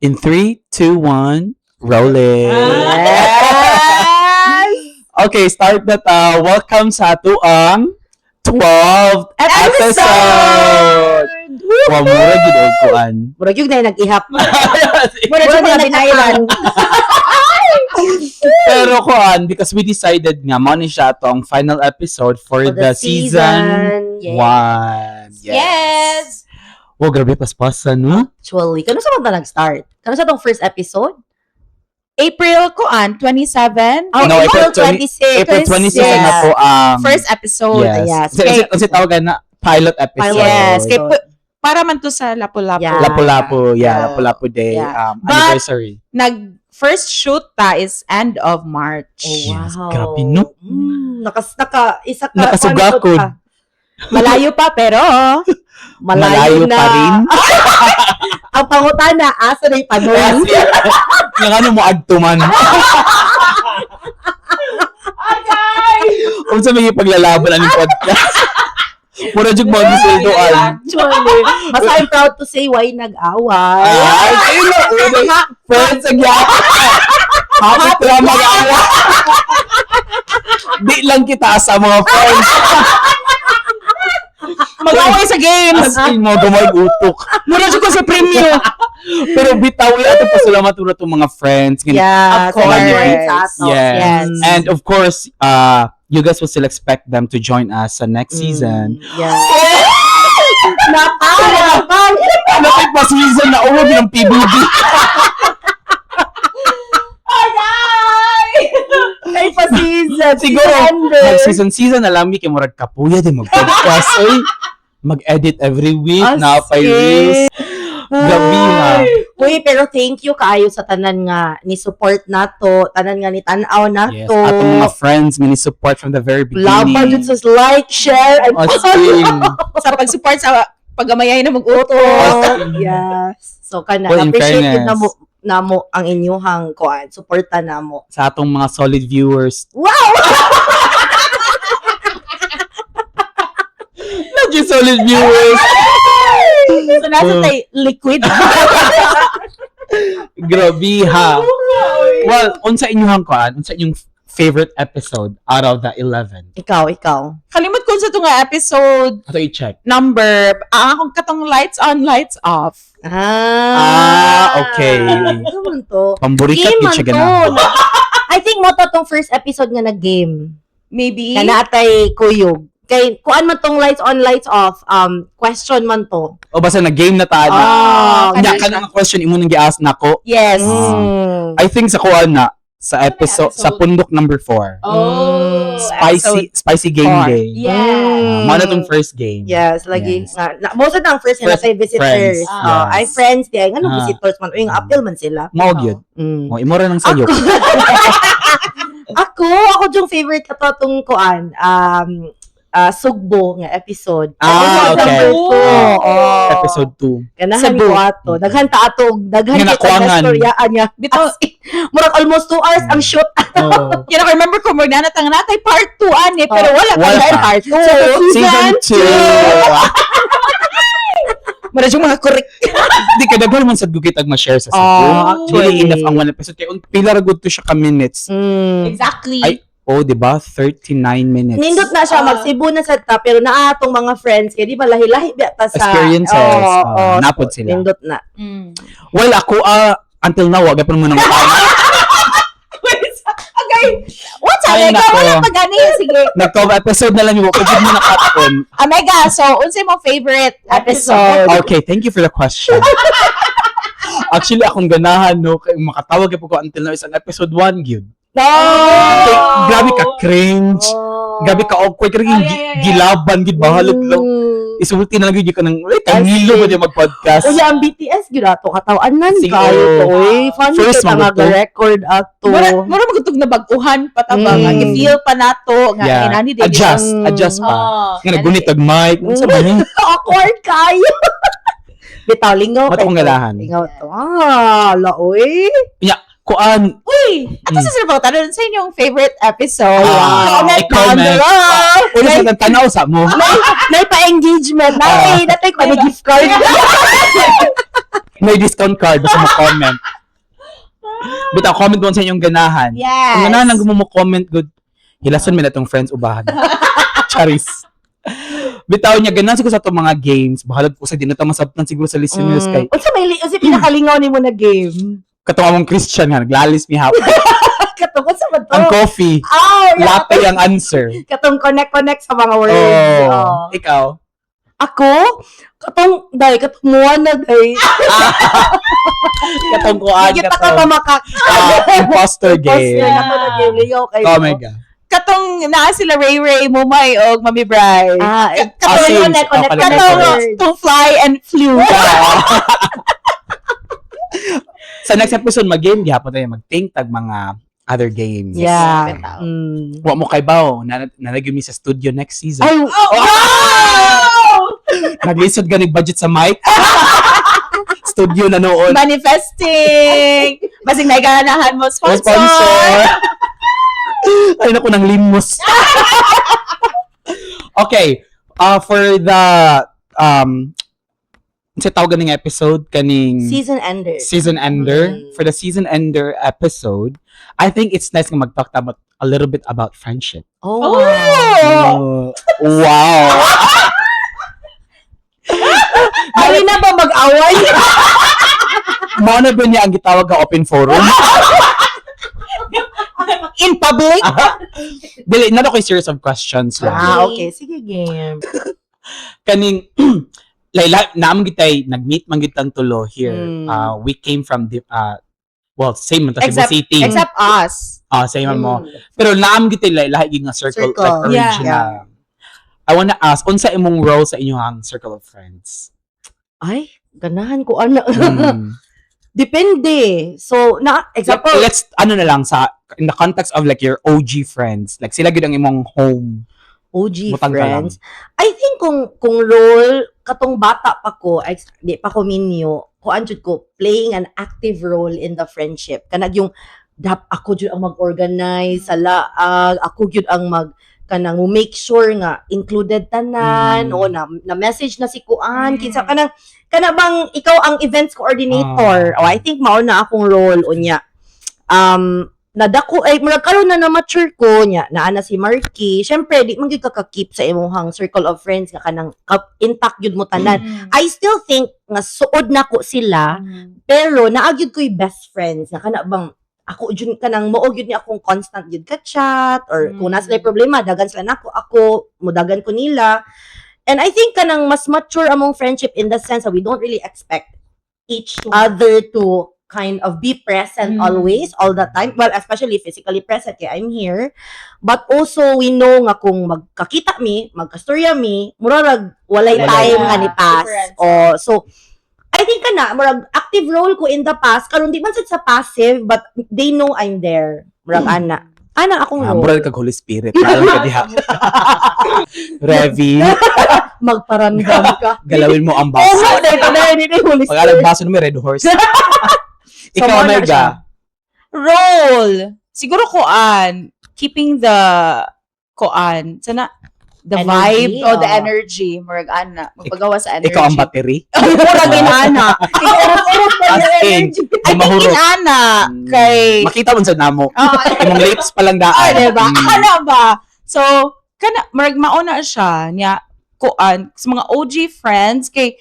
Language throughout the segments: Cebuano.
In 3, 2, 1, roll it. Yes! Okay, start na ta. Welcome sa atoang 12th episode! Wa mura gid og kuan. Murag yung na nag-ihap. Mura Murag mga na binayran. Pero kuan, because we decided nga mao ni siya ato ang final episode for For the season Yes. 1. Yes. Yes! Wow, grabe paspasan, no? Actually, kano sa man ta nag-start? Kano sa tong first episode? April kuan 27. Oh, No, April April 20 26. April 26 Yes. na po ang First episode. Yes. Yes. Kasi tawagan na pilot episode. Pilot. Yes. Kay, para man to sa Lapu-Lapu. Yeah. Lapu-Lapu, yeah, Lapu-Lapu Day But- anniversary. Nag first shoot ta is end of March. Oh, wow. Yes, grabe, no? Naka, isa ka. Nakasugakod. ano ka? Malayo pa pero Malayo, Malayo na. pa rin. Ang pangutana, asa na yung panong? Nga ano mo adto man. Unsa may paglalaban aning podcast? Mura jud mo gisuldoan. Actually, basta I'm proud to say why nag-away. Ay, ayun na, una, friends agya. Happy ra mag-awa. Di lang kita sa mga friends. Mag-away sa games. As in, mga gamay utok. Mura jud ko sa premyo. Pero bitaw ato pasalamat ura itong mga friends. Yeah, Of course. sa ato. Yes. Yes. And of course, you guys will still expect them to join us sa next season. Yeah. Napal! Napal! Ano kay pa season na ulo ng PBB? Ay, pa-season. Siguro, Season mag season season na lang mi kay murag kapuya din mag-podcast oy. Mag-edit every week As na pay in. reels. Gabi ha. Uy, pero thank you kaayo sa tanan nga ni support nato, tanan nga ni tan-aw Yes, nato. atong mga friends nga ni support from the very beginning. Laban jud sa like, share, and As in, Sa pag-support sa paggamayay na mag-uto. follow. Yes. So kana Well, in appreciate yun fairness. namo ang inyuhang kuan, suporta namo. Sa atong mga solid viewers. Wow! Not yung solid viewers. So nasa tay liquid. Grabe ha. Well, unsa inyong kuan, unsa inyong favorite episode out of the 11? Ikaw, ikaw. Kalimot ko sa itong nga episode Ato i-check. number. Ang akong katong lights on, lights off. Ah, Ah, okay. Ano man to? Pamburikat Game gid man siya to. ganahan. I think mo to tong first episode nga nag-game. Maybe. Kana atay kuyog. Kay kuan man tong lights on, lights off, question man to. O basta na game na ta na. Ah, Nya kana nga question imo nang gi-ask nako. Yes. I think sa kuan na sa episode, sa episode? pundok number 4. Oh, Spicy spicy game 4. day. Yes. Mao na tong first game. Yes, lagi. Yes. Nga, na, most of ang first nga First natay visitors. friends, Oh, yes. ay friends di ay ngano visitors man uy nga appeal man sila. Mao gyud. Mo imo ra nang sayo. Ako yung favorite ato tong kuan Sugbo nga episode. Ah, Episode okay. number 2. Oh. Episode 2. Ganahan Cebu. ko ato. Daghan ta ato, daghan Nga kita nakuangan. nastoryaan niya. Bitaw, As in, murag almost 2 hours ang shoot. Oh. yun ako, remember ko, magna natang natay part 2 ani, pero wala pa Wala dahil pa. part 2. Season 2. Mara yung mga correct. Di ka daghan man sad gugit ag ma-share sa Cebu. Oh, actually. Dili enough ang one episode kay pila ra gud to siya ka minutes. Exactly. Ay, oh, di ba? 39 minutes. Nindot na siya Ah. mag Cebu na sad ta pero naa atong mga friends kay di ba lahi-lahi biya ta sa Experiences. Oo, Ah, oo. napod sila. Nindot na. Well, ako until now wa gapon mo nang Okay. What's Ay, Omega? nako. Wala pa gani. Sige. Nag-12 episode na lang yung kung mo nakatapon. Omega, so unsay mo favorite episode? Okay, thank you for the question. Actually, akong ganahan, no, kay makatawag po ko until now is ang episode 1, gyud. No! Kay, grabe ka cringe, Oh. grabe ka awkward, grabe Oh, yeah. gilaban, gid bahalog lang. Isulti na lang gyud ka ng, ay, kangilo ba niya mag-podcast? Uy, ang BTS gyud ato katawanan Sige. kayo to oy. Funny First kita man nga to. record ato. Mura magutog na bag-uhan pa ta ba nga feel pa nato nga Yeah. inani din. Adjust, adjust pa. Oh, Nga nagunit og mic, unsa ba ni? Awkward kayo. Bitaw lingaw Ba't akong kay to. ganahan? Lingaw to. Ah, laoy. Nya, kuan, Uy, ato sa sila tanong sa inyong favorite episode. Ah, Comment down i-comment. below. Una sa tanaw sa mo. Nay pa engagement. Nay, natay ko ni gift card. May discount card basta mo comment. Bitaw, comment mo sa inyong ganahan. Yes. Kung ganahan ang mo comment good. Hilason mi na tong friends ubahan. Charis. Bitaw niya ganahan siguro sa itong mga games. Bahalag ko sa di na ta masabtan siguro sa listeners kay Unsa may unsa pinakalingaw nimo na game? Katong among Christian nga naglalis mi hapon. Katong unsa man to? Ang coffee, Oh, yeah. latte ang answer. Katong connect connect sa mga words. Oh, Oh. ikaw. Ako? Katong day, katong Moana day. Katong kuan Hindi kita ka katong pamakak. Imposter game. Imposter na to na game. Lingaw kayo. Oh my God. Katong naa sila Ray Ray, Mumay og Mami Bri. Ah, eh, Ah, katong same. connect, Ah, connect, pala Katong connect. to fly and flew. Sa next episode, mag-game gihapon tayo mag-think tag mga other games. Yeah. Bitaw. Wa mo kay bao na nanagumi sa studio next season. Ay, Oh, wow! Naglisod gani budget sa mic. Studio na noon. Manifesting! Basig naiganahan mo, sponsor! Sponsor. Ay naku ng limos. Okay, for the unsa tawag ganing episode kaning Season ender. Season ender. For the season ender episode, I think it's nice nga mag-talk about a little bit about friendship. Oh. Oh! Oh, wow. Ay na ba mag-away? Mao na ba niya ang gitawag nga open forum? In public? Dili na ko'y series of questions lang. Ah, okay. Sige, game. Kaning like naamon gitay nag-meet man gid tang tulo here. We came from the well, same man ta Cebu City. Except us. Ah, same man mo. Pero naam gitay like lahi gyud nga circle, Circle. like original. I wanna ask unsa imong role sa inyong circle of friends? Ay, ganahan ko ana. Depende. So, na example, Like, let's ano na lang sa in the context of like your OG friends. Like sila gyud ang imong home. OG Butang ka lang. friends. I think kung role katong bata pa ko, ay, di pa ko minyo, kuan jud ko playing an active role in the friendship. Kanag yung dap ako jud ang mag-organize sa laag, ako jud ang mag kanang mo make sure nga included tanan o na message na si kuan kinsa kanang kana bang ikaw ang events coordinator. Ah. O I think mao na akong role unya nadako ay murag karon na na mature ko nya naa na si Marky. Syempre di man gyud ka ka-keep sa imong circle of friends nga kanang intact gyud mo tanan. I still think nga suod nako sila, pero naa gyud ko'y best friends nga kana bang ako jud kanang mao gyud ni akong constant gyud ka chat or kung naa sila problema dagan sila nako, ako mudagan ko nila. And I think kanang mas mature among friendship in the sense that we don't really expect each other to kind of be present always, all the time. Well, especially physically present kay I'm here, but also we know nga kung magkakita mi, magkastorya mi, murag walay Walay. time nga ni pass. Difference. Oh, so I think kana murag active role ko in the past, karon di man sad sa passive, but they know I'm there, murag ana ana akong Ah, role. murag kag Holy Spirit. Naalam ka diha. Revi, Magparamdam ka. Galawin mo ang Oh, baso. nga, dahil dahil dahil Holy Pag alam Spirit. baso may red horse. Ikaw, mao na Omega. siya. Role! Siguro koan, keeping the koan, sana the Energy, vibe o the oh. energy, murag ana, magpagawa sa energy. Ikaw ang battery. Murag inana. Urot-urot pa As yung in, energy. I think mahurot. inana kay Makita mo sa namo. Ah, Imong lips pa lang daan. Ah, diba? Ano ba? So, kana murag mauna siya niya kuan sa mga OG friends kay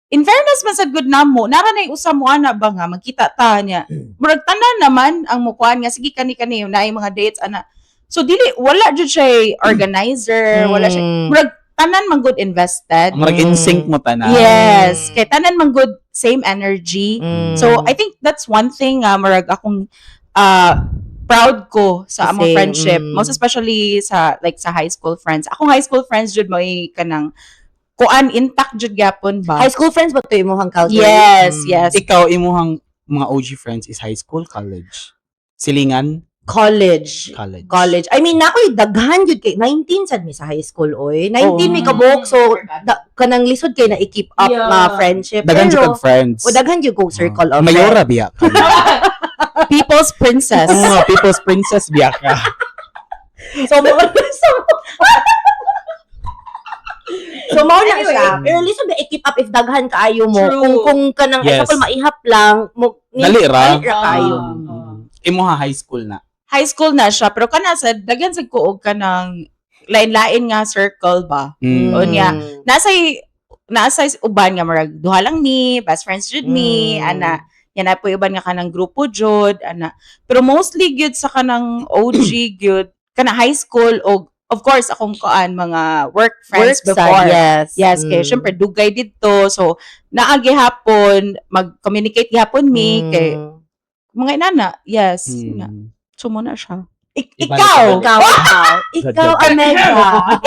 in fairness man sa good namo, nara na usa mo ana ba nga magkita ta niya. Murag tanan naman ang mukuan nga sige kani kani naay mga dates ana. So dili wala jud siya organizer, wala siya. Murag tanan man good invested. Murag in sync mo tanan. Yes, kay tanan man good same energy. So I think that's one thing murag akong proud ko sa among Same, friendship, most especially sa like sa high school friends. Akong high school friends jud mo kanang kuan intact jud gyapon ba. High school friends ba to imong culture? Yes, yes. Ikaw, imuhang mga OG friends is high school, college? Silingan, College. College. College. I mean, nakoy daghan jud kay 19 sad mi sa high school oy. 19 mi kabuok, so da, kanang lisod kay na i-keep up nga friendship. Daghan jud Pero kag friends. o daghan jud kog circle of Mayora biya ka. People's princess. Oo, people's princess biya ka. friends. So, mo so, So mao na Anyway. siya. Pero lisod ba i-keep up if daghan kaayo mo. True. Kung kanang example maihap lang mo Dali ra. Dali ra kaayo. Ah. Imo ha high school na. High school na siya, pero kana sa daghan sa ko og kanang lain-lain nga circle ba. Unya. Nasa uban nga murag duha lang mi, best friends jud mi, ana. Yan na po uban nga kanang grupo jud, ana. Pero mostly gyud sa kanang OG gyud, kana high school og of course akong kuan mga work friends Work before. side, yes. Yes, kay syempre dugay didto. So naa gihapon mag-communicate gihapon mi kay mga inana. Yes. Na. So mo na siya. Ibalik Ikaw. ka. Ikaw, ikaw. Ikaw, Omega.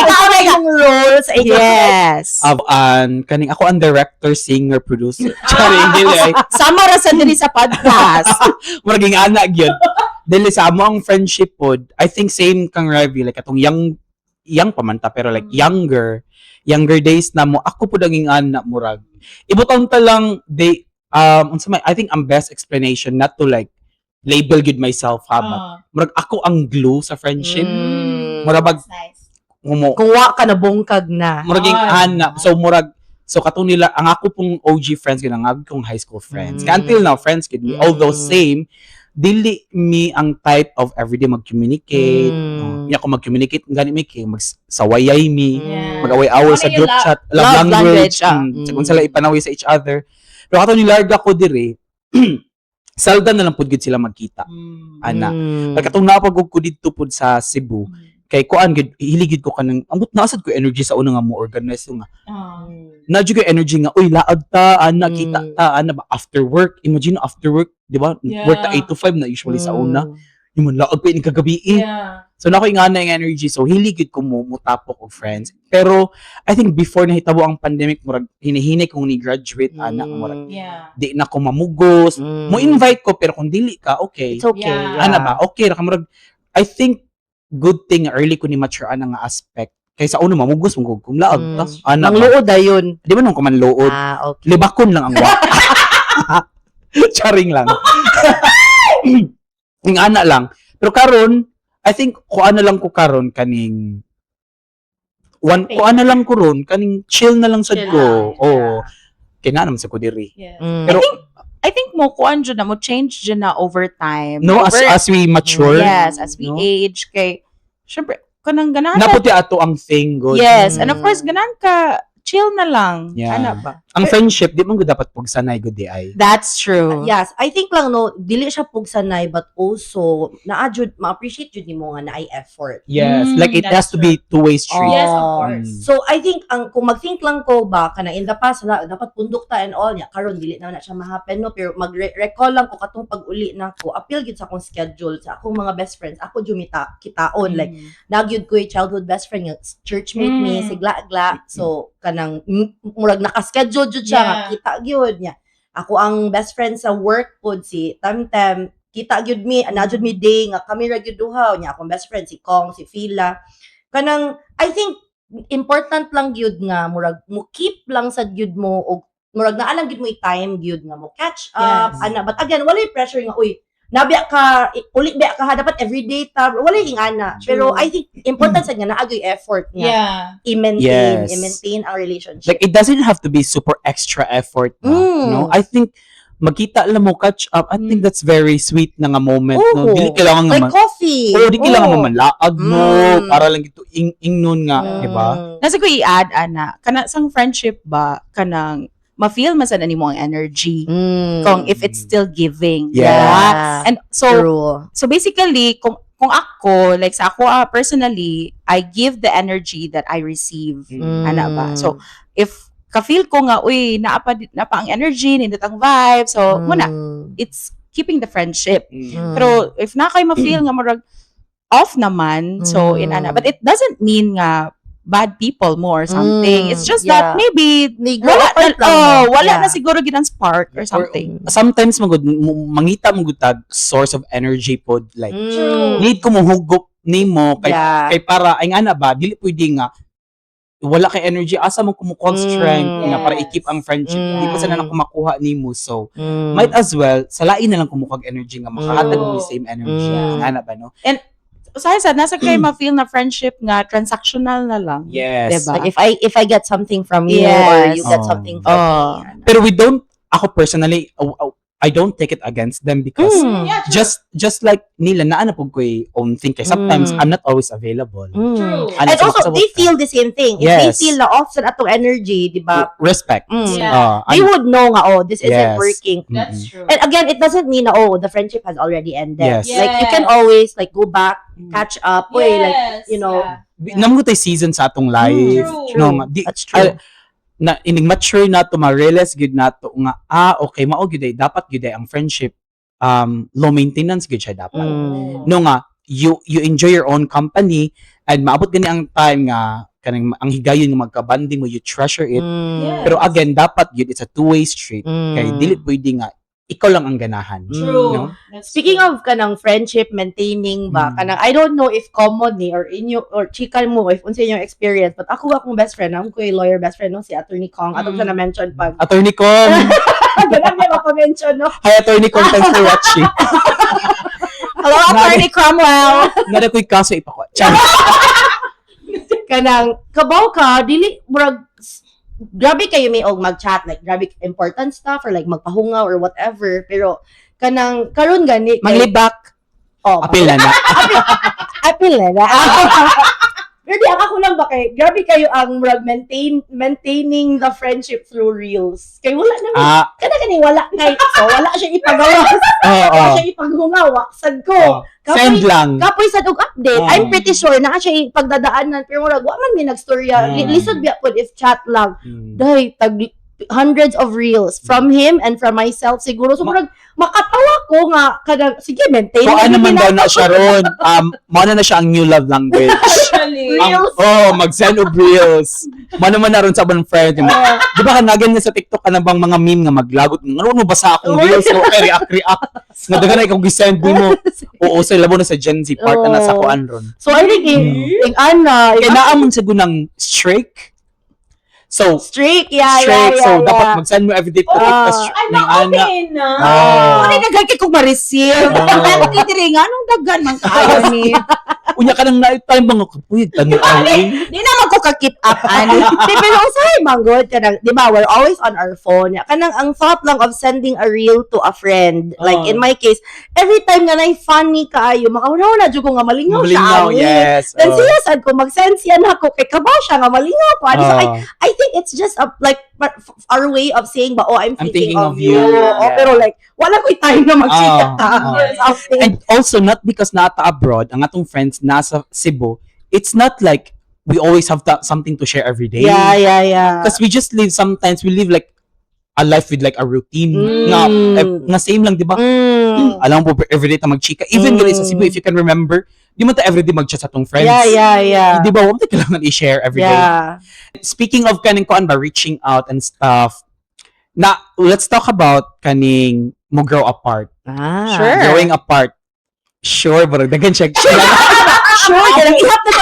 Ikaw, Omega. Yung role sa inyo. Yes. An kaning ako ang director, singer, producer. Sorry, dili ay. Sama ra sa diri sa podcast. Murag ging ana gyud. Dili sa amo ang friendship pod. I think same kang Ravi, like atong young young pa man ta pero like younger days na mo ako pud ang ana murag. Ibutang ta lang they unsa may, I think ang best explanation, not to like label gyud myself ha, but murag ako ang glue sa friendship. Murag That's nice. Humo Kung wa ka na bungkag na. murag ging Ay. ana, so murag so katong nila ang ako pong OG friends gid, ang ako kong high school friends. Kaya until now friends gid mi, although same dili mi ang type of everyday mag-communicate. No? Nya kung mag-communicate gani mi kay magsawayay mi, mag-away-away Ano sa yung group chat, love, love language, language, ah. Kung sila ipanaway sa each other. Pero katong nilarga ko dire, seldom na lang pud gid sila magkita. Ana. Pero katong napagug ko didto pud sa Cebu, kay kuan gid hilig gid ko kanang ambot naa sad ko energy sa una nga mo organize nga na jud ko energy nga, "Uy, laad ta ana, kita ta ana ba after work." Imagine after work, di ba? Work ta 8 to 5 na usually sa una, yung man laad pa ini kagabi eh. So nako yung ana yung energy, so hilig gid ko mo mutapok og friends. Pero I think before nahitabo ang pandemic, murag hinihinay kong ni graduate ana, murag di na ko mamugos. Mo invite ko pero kung dili ka, okay. It's okay. Ana ba? Okay ra ka murag I think good thing early ko ni mature ana nga aspect. Kaysa una mamugos mo kung laag ta. Ana ba? Mangluod dayon. Di ba nung kumanluod? Ah, okay. Libakon lang ang wa. Charing lang. Yung ana lang. Pero karon, I think kuan na lang ko karon kaning one kuan na lang ko ron kaning chill na lang sad Chill ko. lang. Oo. Kay naa naman sa ko diri. Pero I think mo kuan jud na mo change jud na over time. No, as Over, as we mature, yes, as we no? age kay syempre kanang ganahan. Naputi ato ang thing good. Yes, and of course ganahan ka chill na lang. Yeah. Ana ba? Ang friendship di man gud dapat pagsanay gud di ay. That's true. Yes, I think lang no, dili siya pugsanay but also naa jud ma-appreciate jud nimo nga naay effort. Yes, like it That's has to be two-way street. Yes, of Oo. course. So I think ang kung mag-think lang ko ba kana in the past wala, dapat pundok ta and all niya karon dili na na siya ma-happen no, pero mag-recall lang ko katong pag-uli na ko appeal gyud sa akong schedule sa akong mga best friends ako jumita kitaon, like nagyud ko yung childhood best friend nga churchmate mi sigla-gla, so kanang murag naka-schedule jud siya nga kita gyud niya. Ako ang best friend sa work pod si Tamtem, kita gyud mi ana jud mi day nga kami ra gyud duha niya. Akong best friend si Kong, si Fila, kanang I think important lang gyud nga murag mo keep lang sad gyud mo og murag naa lang gyud mo time gyud nga mo catch up ana. But again, walay pressure nga, "Uy, nabiya ka, uli biya ka ha, dapat everyday ta." Walay ingana. Pero I think important sad nga naa gyud effort nga i-maintain i-maintain ang relationship. Like it doesn't have to be super extra effort na, no? I think magkita lang mo, catch up. I think that's very sweet na nga moment, no? Oo. Dili kailangan nga Like coffee. Oo, di kailangan Oo. mo manlaag mo para lang ito ing ingnon nga, di ba? Nasa ko i-add ana, kana sang friendship ba kanang ma-feel man sad nimo ang energy kung if it's still giving. Diba? And so True. So basically kung ako, like sa ako ah, personally, I give the energy that I receive. Ana ba? So if ka-feel ko nga, uy, naa pa naa pa ang energy, nindot ang vibe, so muna it's keeping the friendship. Pero if na kay ma-feel nga murag off naman, so in ana, but it doesn't mean nga bad people mo or something. It's just that maybe Ni grow wala na, apart lang oh, mo. wala na siguro ginang spark or something. Sometimes magud mangita mo gud tag source of energy pod, like need ko mohugop nimo kay kay para ay nga na ba dili pwede nga wala kay energy, asa mo kumukuha ang strength nga para i-keep ang friendship? Di pa sana na kumakuha nimo, so might as well salain na lang kumukuha og energy nga makahatag mo same energy. Nga na ba, no? Usahay sad nasa kay ma-feel na friendship nga transactional na lang. Yes. Diba? Like if I get something from you or you get Oh. something from Oh. me, ano. Pero we don't, ako personally, I don't take it against them because Yeah, true. just like nila, naa na pud ko'y own thing kay sometimes I'm not always available. True. Ano, And so also, makasabot they ka. Feel the same thing. If they feel na off sa atong energy, di ba? Respect. They would know nga, "Oh, this isn't working." That's true. And again, it doesn't mean na, oh, the friendship has already ended. Like, you can always, like, go back, catch up. Uy, like, Naa man tay season sa atong life. True. No, nga, di, That's true. Ah, na inig mature na to, ma-realize gyud na to nga, ah, okay, mao gyud ay dapat gyud ay ang friendship, low maintenance gyud siya dapat. No nga you enjoy your own company and maabot gani ang time nga kanang ang higayon nga magka-bonding mo, you treasure it. Pero again, dapat gyud it's a two-way street kay dili pwede nga ikaw lang ang ganahan. True. No? That's Speaking true. of kanang friendship maintaining ba, kanang I don't know if common ni or inyo or chika mo if unsa inyong experience, but ako, akong best friend, ako ko'y lawyer best friend, no, si Attorney Kong, atong siya na-mention pag Attorney Kong. Ganun niya mapa-mention, no? Hi, Attorney Kong, thanks for watching. Hello, Attorney Cromwell. Nara ko'y kaso ipako. Char. Kanang kabaw ka dili murag grabe kayo may og mag-chat, like grabe important stuff or like magpahunga or whatever, pero kanang karon gani Manglibak. Oh, Apil na na. Apil na. Pero di ako lang ba kay grabe kayo ang murag maintaining the friendship through reels. Kay wala naman kana kani wala kay so wala siya ipagawas. Wala siya ipaghunga, sad ko. Oo. Send lang. Kapoy sad og update. Oo. I'm pretty sure naa siya ipagdadaanan pero murag wa man may nagstorya. Lisod biya pod if chat lang. Day tag hundreds of reels from him and from myself siguro. So murag makatawa ko nga kanang sige, maintain So lang ano yun man daw na na siya ron, mao na na siya ang new love language. Actually. Ang, Reels. oh, mag-send og reels. Mao naman na ron sa ubang friend. Yung, di ba kanagan niya sa TikTok ka na bang mga meme nga maglagot? Ano mo basa akong reels? So, okay, react, react. Nga daghan na ikaw gi-send nimo. Oo, sa labo na sa Gen Z part na sa kuan ron. So I think ing ana, Kaya naa man sa gunang streak. So, streak, yeah, streak. yeah, So, dapat mag-send mo everyday to Ah. Ay, ng ana. okay na. Ah. Ano daghan kay kong ma-receive? Oh. Ang diri nga anong daghan man kaayo ni. Unya ka nang na-time mga kapuy. Tanaw eh. Di naman ko ka-keep up ani. Di, pero usahay man gud kanang, di ba, we're always on our phone. Kanang ang thought lang of sending a reel to a friend, like Oh. in my case, every time nga nay funny kaayo, makauna na jud ko nga malingaw siya Malingaw, ani. yes. Then Oh. siya sad ko mag-send siya nako kay kabaw siya nga malingaw ko ani. So I think it's just a like our way of saying ba, "Oh, I'm thinking of you." Oh, pero like wala ko'y time na magchika ta or something. And also, not because nata abroad, ang atong friends nasa Cebu, it's not like we always have something to share every day. Yeah. Because we just live, sometimes we live like a life with like a routine. Nga, eh, nga same lang, di ba? Mm. Alam mo, everyday ta magchika. Even mm. sa Cebu, if you can remember, di mo ta everyday mag-chat sa atong friends. Yeah. Di ba? Wala kailangan i-share every day. Speaking of kaning kuan ba, reaching out and stuff, na, let's talk about kaning mo grow apart. Ah. Sure. Growing apart. Sure, bro. Daghan siya. Sure, kanang ihap na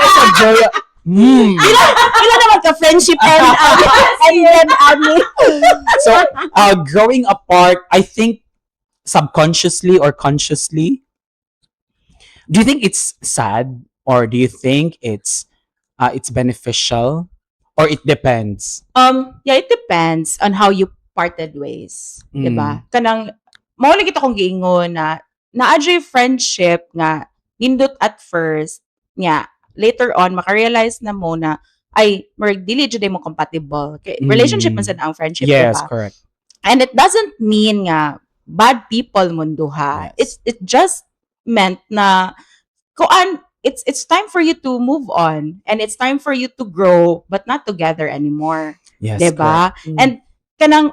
Sa joy. Pila naman ka friendship and then ani. So, growing apart, I think subconsciously or consciously, do you think it's sad or do you think it's beneficial or it depends? Yeah, it depends on how you parted ways, 'di ba? Kanang mao lagi to kong giingon na naa jud friendship nga nindot at first nya later on makarealize na mo na ay murag dili jud mo compatible. Kay relationship man sad ang friendship, diba? Correct. And it doesn't mean nga bad people mong duha. It just meant na kuan it's time for you to move on and it's time for you to grow but not together anymore. Yes, Diba? correct. And kanang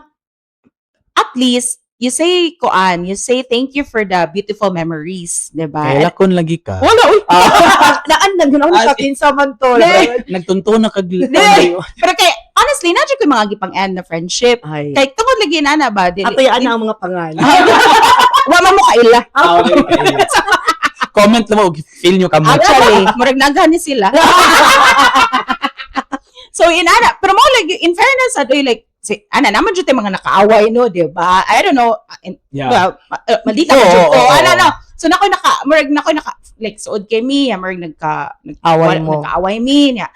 at least you say kuan, you say thank you for the beautiful memories, diba? Kaya lakon lagi ka. Wala, uy. Naan lang gud ako Ah, nakakinsa man to. Nagtunto na kag Pero kay honestly, na ko yung mga gipang-end na friendship. Ay. Kay tungod lagi na na ba dili. Ato yan ang mga pangalan. Wa man mo kaila. Ah, okay. Comment lang mo og feel nyo kamo. Actually, murag nagani sila. So inana, pero mo like in fairness adoy like si ana naman jud tay mga nakaaway, no, di ba? I don't know. In, well, maldita Oo, jud ko. oo, Ana oo. no. So nakoy naka murag nakoy naka like suod kay mi, murag nagka Away mo. Nagkaaway mi niya.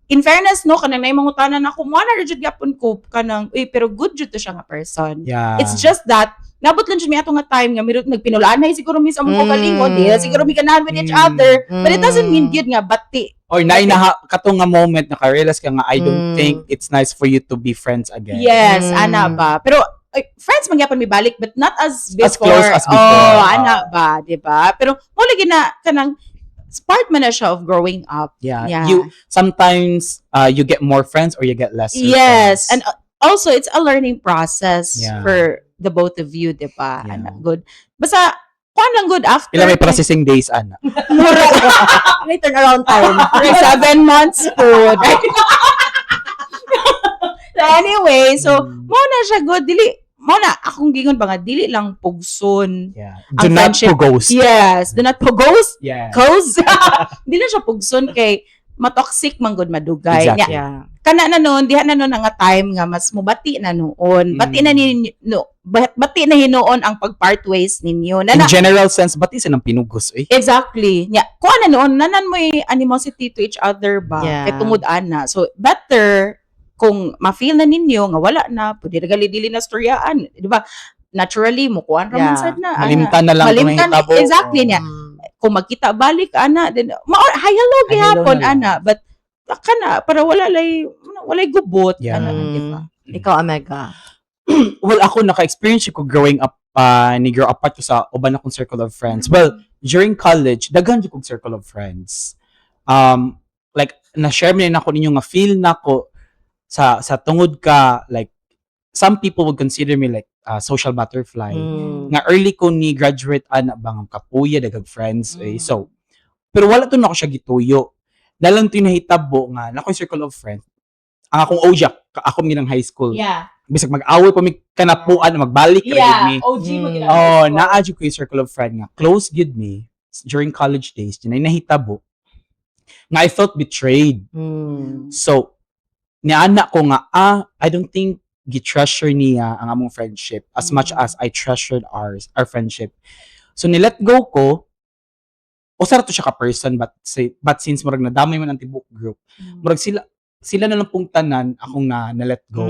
In fairness, no, kanang nay mangutana na ako, mo na jud gyapon ko kanang uy, pero good jud to siya nga person. It's just that nabot lang jud mi ato nga time nga mirot nagpinulaan na siguro mi sa among kaugalingon, di na siguro mi ganahan with each other. But it doesn't mean gyud nga bati. Or na kato nga moment naka-realize ka nga, "I don't think it's nice for you to be friends again." Yes, ana ba. Pero ay, friends man gyapon mi balik, but not as before. As close as before. Oh, ana ba, di ba? Pero mo lagi na kanang part man na siya of growing up. You sometimes you get more friends or you get less Yes, friends. And also it's a learning process for the both of you, di ba? Yeah. Ana, good. Basta kuan lang good after. Pila may processing days ana? May turnaround time. Like 7 months po. So anyway, so mo na siya good dili mo na akong gingon ba nga dili lang pugson. Do Ang not friendship. pughost. Yes, do not pughost. Cause dili siya pugson kay matoxic man gud madugay. Exactly. Nya, kana na noon, diha na noon nga time nga mas mubati na noon. Bati na ninyo, no, bati na hinuon ang pag-part ways ninyo. Na, In na, general sense, bati sa nang pinugos eh. Exactly. Nya, kuha na noon, nanan mo animosity to each other ba? Kay tungod ana. So, better kung ma-feel na ninyo nga wala na, pwede na gali dili na storyaan, di ba? Naturally, mo kuan ra man sad na, ana. Malimtan na lang kung Malimtan, nahitabo. Exactly niya. Kung magkita balik ana, then ma hi hello Hi, hello gihapon na lang. ana, but kana para wala lay walay gubot ana, di ba? Ikaw, Omega. Well, ako naka-experience ko growing up ni grow apart ko sa uban akong circle of friends. Well, during college, daghan jud kog circle of friends. Like na-share mi na nako ninyo nga feel nako sa tungod ka like some people would consider me like social butterfly. Nga early ko ni graduate ana bang kapuya daghang friends eh. So, pero wala to nako siya gituyo. Dalang to nahitabo nga nakoy circle of friends. Ang akong OG, ako minang high school. Bisag mag-away pa mi kanapuan, magbalik ra gyud mi. OG mo Oh, naa jud ko yung circle of friend nga close gyud mi during college days, dinay nahitabo nga I felt betrayed. So, niana ko nga, ah, I don't think gi-treasure niya ang among friendship as much as I treasured our friendship. So, ni-let go ko, usa ra to siya ka person, but say, but since murag nadamay man ang tibok group, murag sila sila na lang pong tanan akong na let go.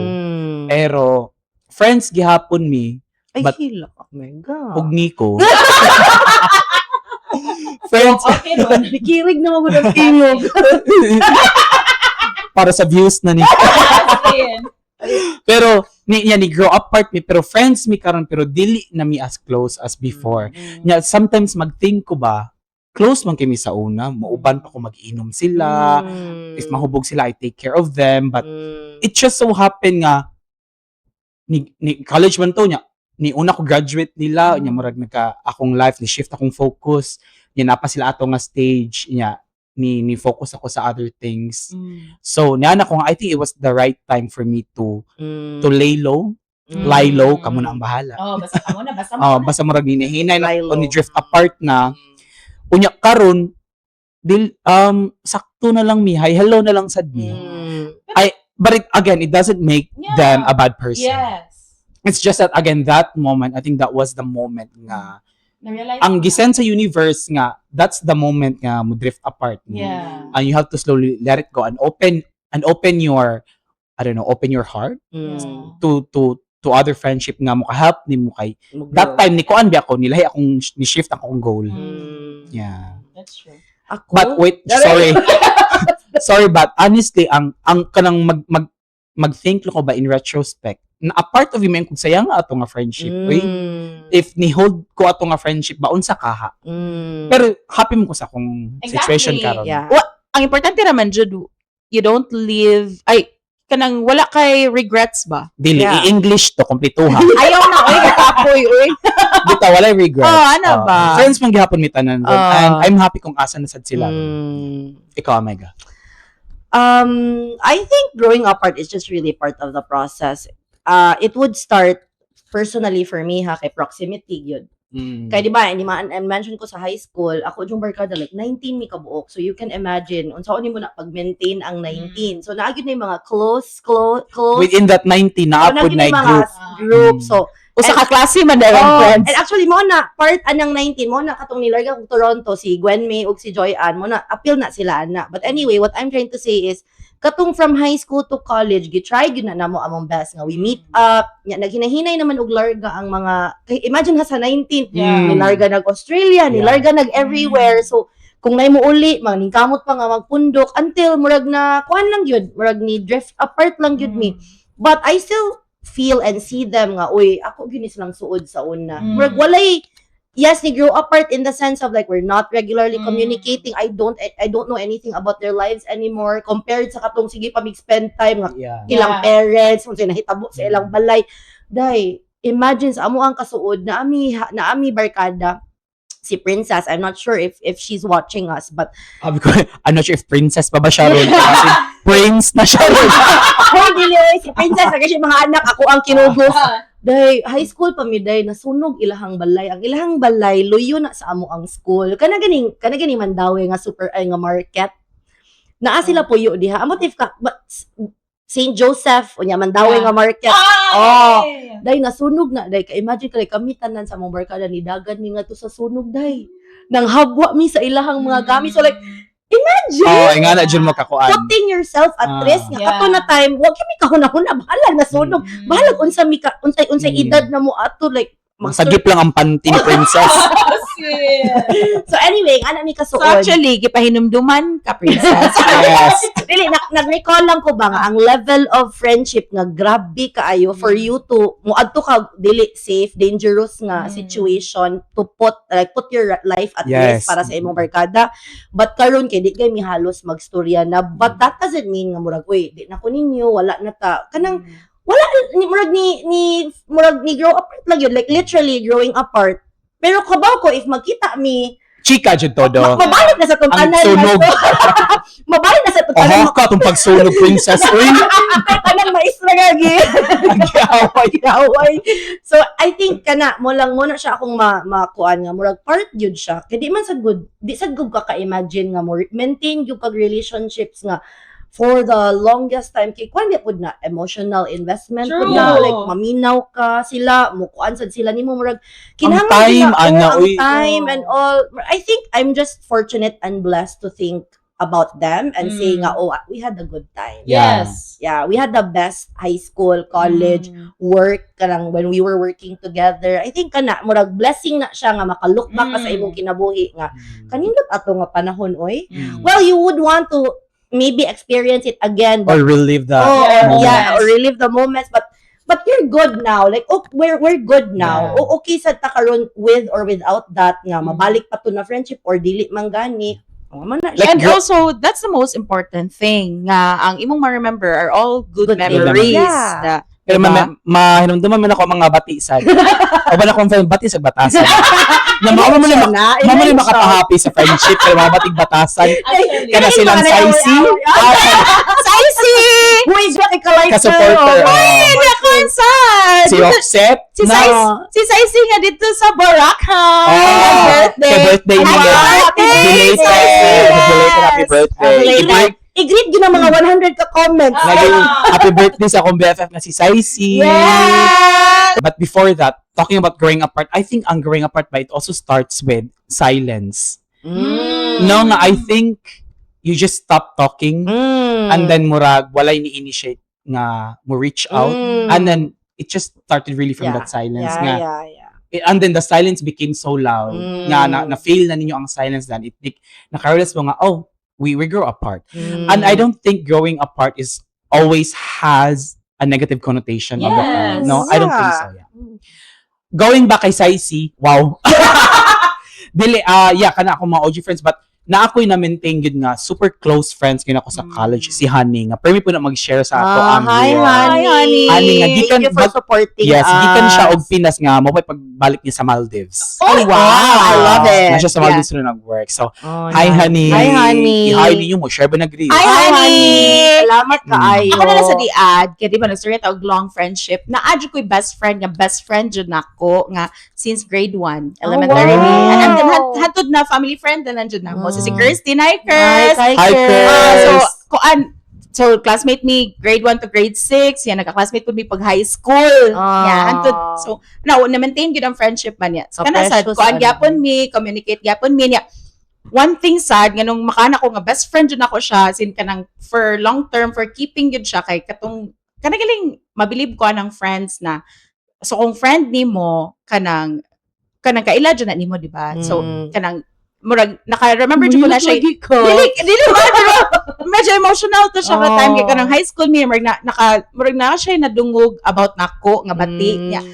Pero friends gihapon mi. Ay, But- hila. Omega. Ug Nico. Friends Okay, ron. Nikirig na mo ang tingog. Para sa views na ni. Pero ni niya ni grow apart mi, pero friends mi karon, pero dili na mi as close as before. Nya sometimes magthink ko ba, close man kami sa una, mauban pa ko mag-inom sila. If mahubog sila, I take care of them, but it just so happen nga ni college man to nya ni una ko graduate nila, nya murag nagka akong life ni shift akong focus, nya napa sila ato nga stage, nya ni focus ako sa other things. So niana ko nga I think it was the right time for me to lay low, lie low, kamo na ang bahala. Oh, basta kamo na, basta mo Oh, na. basta murag ninihinay na Lie o ni low. drift apart na. Unya karon dil sakto na lang mi, hi hello na lang sad mi. But again, it doesn't make them a bad person. It's just that again, that moment, I think that was the moment nga Na-realize ang mo na. gisend sa universe nga that's the moment nga mo drift apart. And you have to slowly let it go and open your, I don't know, open your heart to other friendship nga mo ka-help nimo kay that time ni kuan ba ako nilahi akong ni shift akong goal. Yeah. That's true. Ako? But wait, sorry. Sorry, but honestly, ang kanang mag mag-think ko ba in retrospect, na a part of you man kung sayang ato nga friendship. Uy, if ni hold ko ato nga friendship ba unsa kaha? Pero happy mo ko sa akong situation karon. Ang importante naman jud, you don't live ay kanang wala kay regrets ba? Dili i-English to kompletuha. Ayaw na oy, kakapoy oy. Bitaw walay regrets. Oh, ano ba? Friends man gihapon mi tanan ron. Ah. And I'm happy kung asa na sad sila. Ikaw, Omega. I think growing apart is just really part of the process. It would start personally for me ha, kay proximity yun. Kaya di ba, hindi ma I mention ko sa high school, ako yung barkada like 19 mi kabuok. So you can imagine unsa ni mo na pag-maintain ang 19. So naa gyud na yung mga close close close. Within that 90 So, naapod naa gyud na yung mga group. group. So Usa ka klase man dahil ang Oh, friends. and actually mo na part anang 19 mo na katong nilarga kog Toronto si Gwen May ug si Joy Ann mo na appeal na sila ana. But anyway, what I'm trying to say is katong from high school to college, gi-try gyud na namo among best nga we meet up nya, naghinahinay naman og larga ang mga kay imagine ha, sa 19 nilarga nag Australia, nilarga nag everywhere. So kung nay mo uli, maningkamot pa nga magpundok until murag na kuan lang gyud, murag ni drift apart lang gyud mi. But I still feel and see them nga, uy, ako gyud ni silang suod sa una. Murag walay, yes, ni grow apart in the sense of like we're not regularly communicating. I don't know anything about their lives anymore compared sa katong sige pa mig spend time nga ilang parents kung nahitabo sa ilang balay. Day, imagine sa amo ang kasuod na ami na ami barkada si Princess. I'm not sure if she's watching us, but Sabi ko, I'm not sure if princess pa ba siya ron. Kasi prince na siya ron. Hoy, dili oy, si Princess kasi mga anak ako ang kinugos. Day, high school pa mi day, nasunog ilahang balay. Ang ilahang balay luyo na sa amo ang school. Kana ganing Mandaue nga super ay nga market. Naa sila puyo diha. Amot if ka but, St. Joseph unya Mandaue nga market. Ah, Oh. yeah. Day, nasunog na day. Ka imagine kay kami tanan sa among barkada ni dagan mi ngadto sa sunog day. Nang habwa mi sa ilahang mga gamit. So like imagine Oh, nga na dyan mo kakuan. putting yourself at risk nga kato na time wag kami kahuna-huna, bahala nasunog. Bahalag unsa mi ka unsay edad na mo ato like Sagip lang ang panty ni princess. So anyway, ana mi So kasuod. actually, gipahinumduman ka, Princess. Yes. Dili na, nag-recall lang ko ba nga ang level of friendship nga grabe kaayo for you to moadto ka dili safe, dangerous nga situation to put like put your life at risk para sa imong barkada. But karon kay di kay mi halos magstorya na, but that doesn't mean nga murag, uy, di na ko ninyo, wala na ta kanang wala ni murag ni murag ni grow apart lang yun, like literally growing apart, pero kabaw ko if magkita mi Chika dyan todo. mabalik na sa tong Ang tanan. sunog. Mabalik na sa tong tanan. Oho ka, itong pagsunog, princess. Uy, Tanan maestra gagi. ang giaway. Away. So I think kana mo lang mo na siya akong ma makuan nga murag part gyud siya. Kay di man sad good, di sad good ka ka-imagine nga mo maintain gyud kag relationships nga for the longest time kay kuan pud na emotional investment pud na, like maminaw ka sila mo kuan sad sila nimo, murag kinahanglan time, gyud na, ana, oh, ang uy. time and all. I think I'm just fortunate and blessed to think about them and say nga, oh, we had a good time. Yeah, we had the best high school, college, work kanang when we were working together. I think kana murag blessing na siya nga makalook back ka sa imong kinabuhi nga kanindot ato nga panahon oy. Well, you would want to maybe experience it again, but Or relive the oh, or, moment. yeah, or relive the moments, but you're good now. Like, oh, we're good now. O okay sa ta karon with or without that nga mabalik pa to na friendship or dili man gani. Oh, man na siya. Like, And also, that's the most important thing nga ang imong ma-remember are all good Good things. memories. Pero Diba? mahinumduman man ako mga batisan. O ba na akong friend, bati sa batasan. Na mao man Siya na, mao man i-mention. makapahappy sa friendship pero mga batig batasan. Actually. Kana silang saisi. Saisi! Uy, siya kay ka-liker. Ka-supporter, Oh. oh. Ay, nakonsan! Si Roxette. Si si Saisi nga dito sa Boracay. Oh, Birthday. Sa birthday Happy niya. birthday, Belated. Saisi! Belated happy birthday. Belated. I-greet I-greet gyud ang mga 100 ka comments. Naging happy birthday sa akong BFF na si Saisi. Yes! But before that, talking about growing apart, I think ang growing apart ba, it also starts with silence. No, nga, I think you just stop talking and then murag walay ni-initiate nga mo reach out and then it just started really from that silence nga and then the silence became so loud nga na feel na ninyo ang silence, then it naka-realize mo nga, oh, we grow apart. And I don't think growing apart is always has a negative connotation of the term. No, I don't think so. Yeah. Going back kay Saisi, wow. Dili, ah, yeah, kana ako mga OG friends, but na ako'y na-maintain gyud nga super close friends gyud ako sa college, si Honey nga permi po na mag-share sa ato Ah, ang hi, real. Honey. Hi, honey. Honey, nga, Thank gikan you for supporting Yes, gikan siya us. og Pinas nga mo pa'y pagbalik niya sa Maldives. Oh, wow. I love it. Na siya sa Maldives na nag-work. So, Oh, hi, nice. honey. Hi, honey. Hi ninyo mo share ba nag-agree? Hi, honey. Salamat kaayo. Ako na lang sa di-add, kaya di ba nagstorya ta og long friendship, na-add ko'y best friend nga best friend jud nako nga since grade 1, elementary. Oh, wow. And hantod na family friend na nandiyan na mo. So, si Kirsty, hi Hi, Kirst! hi, Hi, Kirst. Ah, so, Kirst. kuan, So classmate mi grade 1 to grade 6, yan, nagka-classmate pud mi pag high school. Ah. Yeah, antud so na na-maintain gyud ang friendship man niya. So So, kana sad precious, kuan ano. gyapon mi, communicate gyapon mi niya. One thing sad nganong makana ko nga best friend jud nako siya sin kanang for long term, for keeping gyud siya, kay katong kanang mabilib ko anang friends na, so kung friend nimo, kanang kaila jud na nimo, di ba? So kanang murag naka-remember jud ko na siya. Lagi ko. Dili dili ba, pero medyo emotional to siya ka time kay kanang high school mi, murag na naka murag na siya nadungog about nako nga bati niya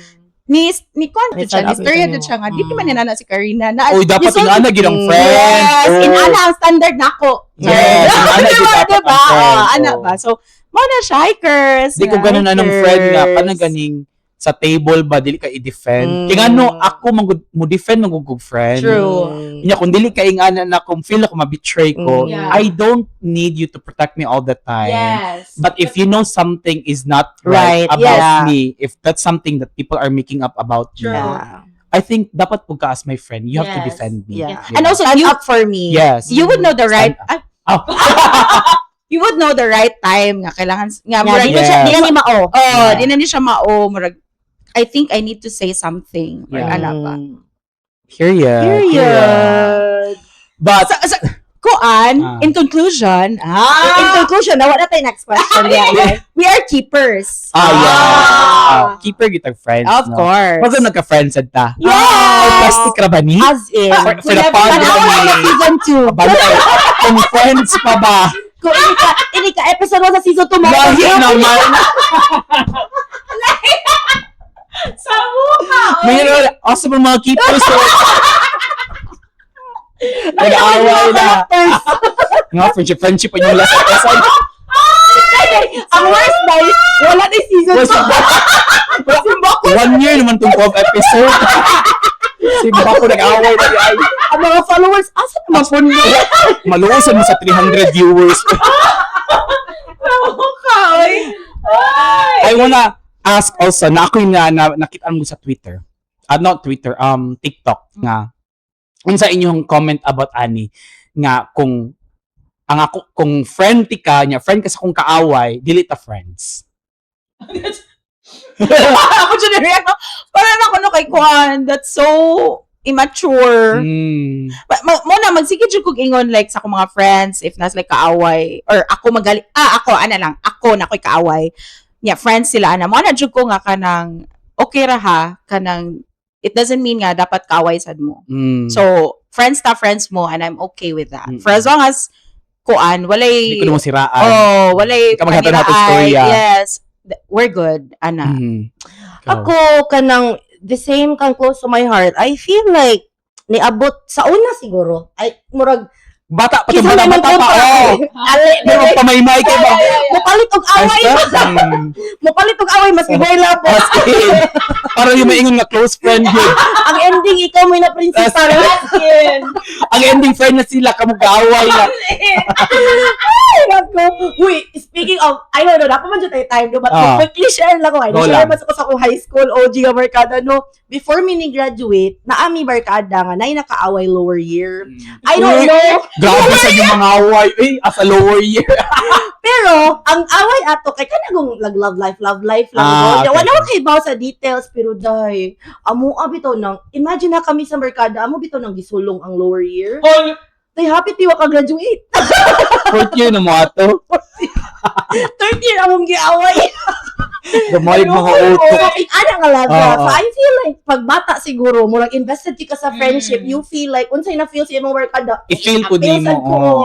ni kuan Ni jud siya, stand ni up storya ito jud siya nga di nimo. man ni na si Karina na Uy, dapat Nisulti- ingana gyud ang friend. Yes, Oh. inana ang standard nako. Yes, inana gyud Diba, dapat diba? ang friend. Oh, ana Oh. ba? So, mo na siya, hikers. Di ko ganun anong friend nga Hikers. kanang ganing sa table ba dili ka i-defend. Kay ngano ako man gud mo defend man gud kog friend. True. Nya kung dili ka ingana na kung feel ako ma-betray ko, I don't need you to protect me all the time. But if you know something is not right, about me, if that's something that people are making up about me, I think dapat pud ka as my friend, you have to defend me. And also, Stand you up for me. Yes. you would know the right Stand ah, Oh. you would know the right time nga kailangan nga Yeah, murag di na siya, di na ni mao. Oh, di na ni siya mao, murag I think I need to say something or ana ba. Period. Period. But Sa kuan, in conclusion, In conclusion, nawa na tayo next question. Yeah. we are keepers. Ah, yeah. Ah. Ah, keeper gyud friends. Of no? course. Pag nagka-friends sad ta. Yes! Or plastic ra ba ni? As in. For the pod Tanawa ra na ni. season 2. Bantay. Kung friends pa ba? Kung ini ka episode 1 sa season 2 mo. Lahi naman. Sa mukha. Mayroon, awesome ang mga keepers. So, nag-aaway na. Nga, friendship, friendship pa yung last episode. Ang worst dahil wala na yung season Wala 2. One year naman itong 12 episode. Simba ko nag-away na di ay. Ang mga followers, asa naman po niya? Maluusan mo sa 300 viewers. Sa mukha. Oy. Ay. I wanna ask also, na ako yung nakita mo sa Twitter. Ah, not Twitter, TikTok nga. Unsa inyong comment about ani nga kung ang ako kung friend ti ka niya, friend ka sa kong kaaway, dili ta friends? Ako dyan na-react, no? Parang ako no kay Kwan, that's so immature. Mo na, magsige jud kog ingon like sa akong mga friends if nas like kaaway or ako magali, ah, ako ana lang, ako na ako'y kaaway nya friends sila ana mo na jud ko nga kanang okay ra ha, kanang it doesn't mean nga dapat kaaway sad mo. So friends ta friends mo and I'm okay with that for as long as kuan walay Hindi ko naman siraan. Oh, walay Hindi ka maghatod-hatod paniraan. story, ah. Yes. We're good ana. Ikaw. Ako, kanang, the same kang close to my heart. I feel like, niabot, sa una siguro, ay, murag, Bata pa to, kisa bata, naman bata ko pa. pa. Oh. Ale, Pero pamaymay ka ba? Mupalit og away. Mupalit og away, mas giboy po. As in, para yung maingon nga close friend yun. Ang ending, ikaw may na principal. Ang ending friend na sila, kamu kaaway na. Ay, nako. Uy, speaking of, I don't know, dapat man dyan tayo time, no? But quickly share lang ko. Ay, Go share lang. man ko sa akong high school OG nga barkada, no? Before mi ni graduate, naami barkada nga, naay nakaaway lower year. I don't Uy, know. grabe sa inyong mga away. Eh, as a lower year. Pero, ang away ato, kay kanagong lag love life lang. Ah, no? okay. Wala ko kay sa details, pero day, amo bitaw nang, imagine na kami sa barkada, amo bitaw nang gisulong ang lower year. Day, happy tiwa ka graduate. Fourth year na mo ato. Third year among giaway. Gamay mga utok. So, ana nga level. Oo. So, I feel like, pag bata siguro, murag invested ka sa friendship, you feel like, unsay na feel sa imong barkada, I-feel po Feel din sad mo. ko. Oh.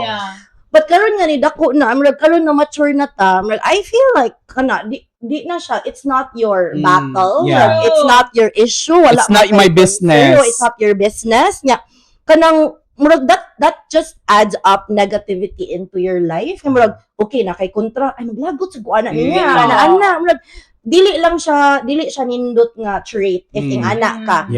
But karon nga ni dako na, murag karon na mature na ta, murag I feel like kana di na siya, it's not your battle. Like, it's not your issue. Wala It's not man my kay business. concern, it's not your business. Nya kanang murag that just adds up negativity into your life. Nga murag okay na kay kontra ay maglagot sa kuana niya. Ana ana murag dili lang siya, dili siya nindot nga trait if ingana ka.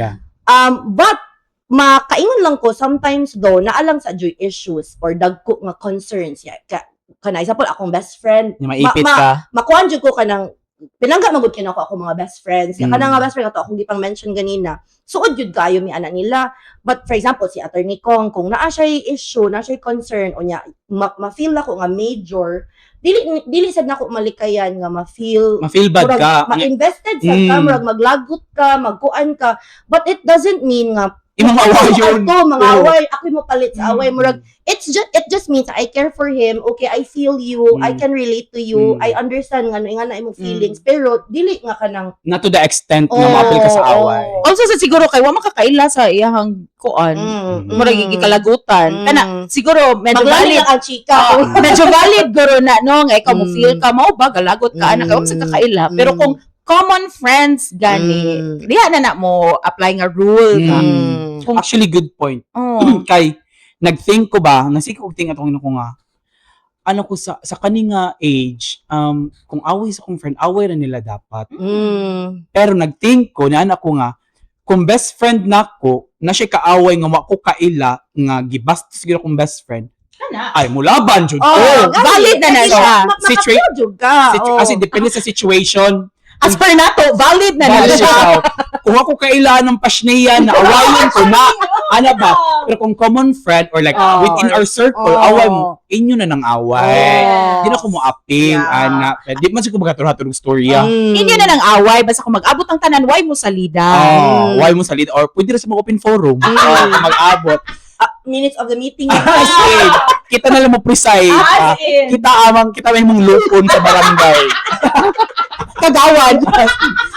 But makaingon lang ko sometimes though naalang sa joy issues or dagko nga concerns ya ka, kana example akong best friend Yung maipit ma- ka. Makuan jud ko kanang Pinangga magud kina ako ako mga best friends. Mm. Kanang nga best friend ato akong gipang mention ganina. Suod jud kayo mi ana nila. But for example, si Attorney Kong, kung naa siya issue, naa siya concern unya ma-feel ako nga major, dili dili sad nako malikayan nga ma-feel Ma-feel bad murag ka. Ma-invested sa ka, murag maglagot ka, magkuan ka. But it doesn't mean nga Imong away yun. Ako, mga Oo. away, ako mo palit sa away. Murag, it just means I care for him. Okay, I feel you. I can relate to you. I understand nga nga na imong feelings. Pero dili nga ka nang Not to the extent na ma-appeal ka sa away. Also sa siguro kay wa makakaila sa iyahang kuan. Murag gikalagutan. Kana siguro medyo Maglali valid. lang ang chika. Oo, medyo valid guro na no nga ikaw mo feel ka mao ba galagot ka anak ka sa kakaila. Pero kung common friends gani, diha na na mo apply nga rule ka. Kung Actually, good point. oh, Kay, nag-think ko ba, nasik ko think atong ko nga, ano ko sa kani nga age, kung away sa akong friend, away ra nila dapat. Pero nag-think ko, na anak ko nga, kung best friend nako, na siya kaaway nga wa ko kaila, nga gibastos siguro akong best friend, kana. ay, mulaban jud Oh, ko. gani. Valid na na Kasi siya. Makapil jud ka. Oh. Kasi depende sa situation. As per nato, valid na na Valid siya. siya. Kung ako kailan ng pasniya na awayon ko na, ana ba? Pero kung common friend or like within our circle, away mo, inyo na ng away. Oh. Di na ko mo appeal, ana. Pero di man siguro magkaturhat og storya. Inyo na ng away basta kung mag-abot ang tanan, why mo salida? Oh, why mo sa lead or pwede ra sa mga open forum. Oh, kung mag-abot. Ah, minutes of the meeting. As in, kita na lang mo preside. Ah, kita amang kita may mong lupon sa barangay. Kagawad.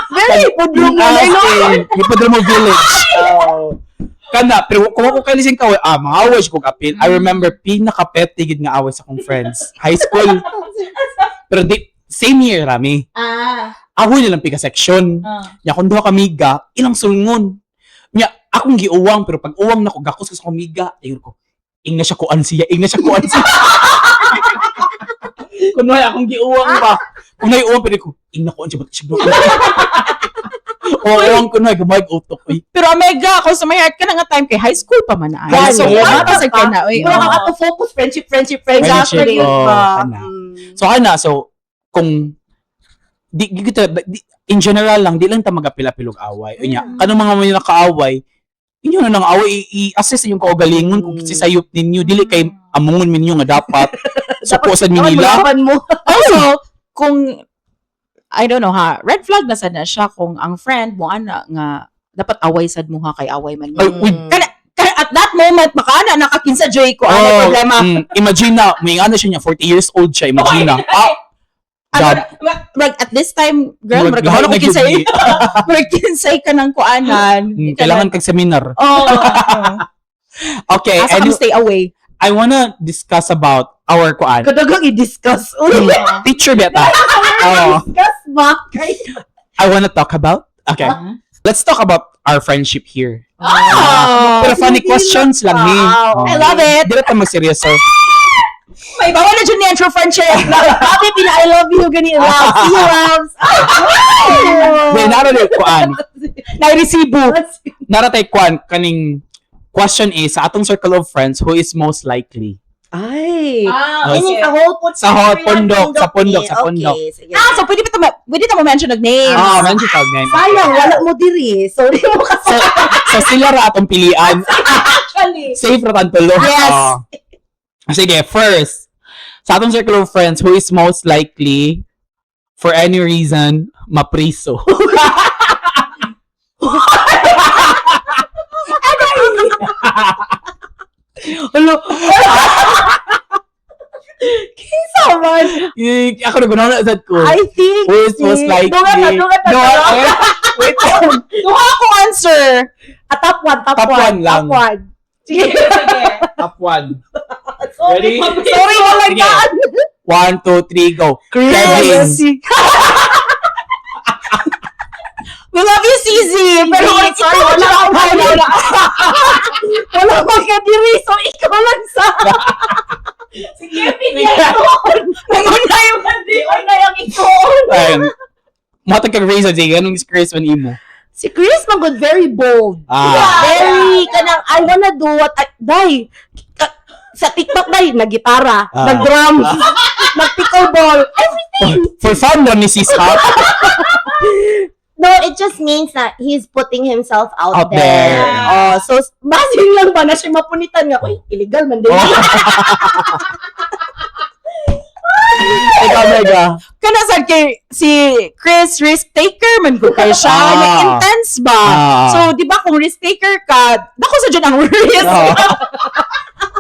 Very pudlong na As no? in, ipudlong mo village. Oh. Kana, pero kung ako kailising kaway, mga away siya kong appeal. I remember, pinaka-petty gid nga away sa akong friends. High school. Pero di, same year, rami. Away nilang pika section. Nya kung duha ka miga, ilang sulngon. Nya akong giuwang pero pag uwang nako gakos ko sa akong miga, ayun ko. Ingna siya kuan siya, ingna siya kuan siya. Kunwari akong giuwang ba. Kunwari uwang pero ko, ingna kuan siya ba't siya kuan. O uwang kunwari gumay utok oy. Pero omega, kung sa may heart ka na nga time kay high school pa man ay. High So, school. wala pa sa kay na. Oy, Mura oo. ka ato focus friendship, friendship, friendship. Friendship, Exactly. oh, ba? kana. So ana, so kung di, in general lang di lang ta magapila-pilog away. Unya, kanang mga may nakaaway, inyo na nang away i-assess inyong kaugalingon kung sisayop ninyo dili kay amungon ninyo nga dapat suko sa Dapat nila. mulaban mo. Also, kung I don't know ha, red flag na sad na siya kung ang friend mo ana nga dapat away sad mo ha kay away man mo. Ay, uy, Kana at that moment makaana nakakinsa joy ko ana oh, problema. Imagine na, may ano siya niya, 40 years old siya, imagine na. Ah, Ano, dab, murag at this time, girl, murag lahat ako na kinsay. gyud ni. Murag kinsay ka ng kuanan. Kailangan kag seminar. Oh. Okay, Asa and ka stay away. I wanna discuss about our kuan. Kadagang i-discuss. Uy, Teacher beta. Oh, discuss ba? I wanna talk about. Okay. Let's talk about our friendship here. Ah! Pero funny questions lang ni. Wow. Oh. I love it. Di na ta magseryoso. May bawal na dyan niyan, true friendship. Happy pina I love you gani loves. See you loves. Well, nara na kuan. Nairesibo. Nara tay kuan kaning question is sa atong circle of friends who is most likely? Ay. Ah, Ini sa whole po Sa whole pondok, sa pondok, sa pondok. Okay, sige. Ah, so pwede ta mo mention og names. Ah, mention tag name. Sayang, wala mo diri. Sorry mo kasi. So sila ra atong pilian. Actually. Safe ra tan tulo. Yes. Ah. Sige, first, sa atong circle of friends, who is most likely for any reason mapriso? Hello. Kinsa man? Eh, ako na gunaw na sad ko. I think Who is most likely? Dungan na, dungan na. No, eh, wait. Duha ako answer. Ah, top one, top, Top one, one lang. Top one. Sige. Top one. Sorry. Ready? Sorry, wala Sige. ka. One, two, three, go. Kevin. We love you, CZ. Pero Hindi, sorry, wala akong wala. Wala ko ka diri, so ikaw lang sa. Si Kevin yan. Nanguna yung Una yung ikaw. Ayun. Matag kag reason, sige. Anong Chris man imo? Si Chris man very bold. Ah. Very kanang I wanna do what I, day. Sa TikTok day nagitara, nag-drums. Mag-pickleball. Everything. For fun ra ni sis ha. No, it just means that he's putting himself out, Out there. there. Oh, so basin lang ba na siya mapunitan nga, uy, illegal man din. Oh. Ikaw, Mega. Kana sad kay si Chris, risk taker man ko kay siya. Like, intense ba? So, di ba kung risk taker ka, dako sa dyan ang risk.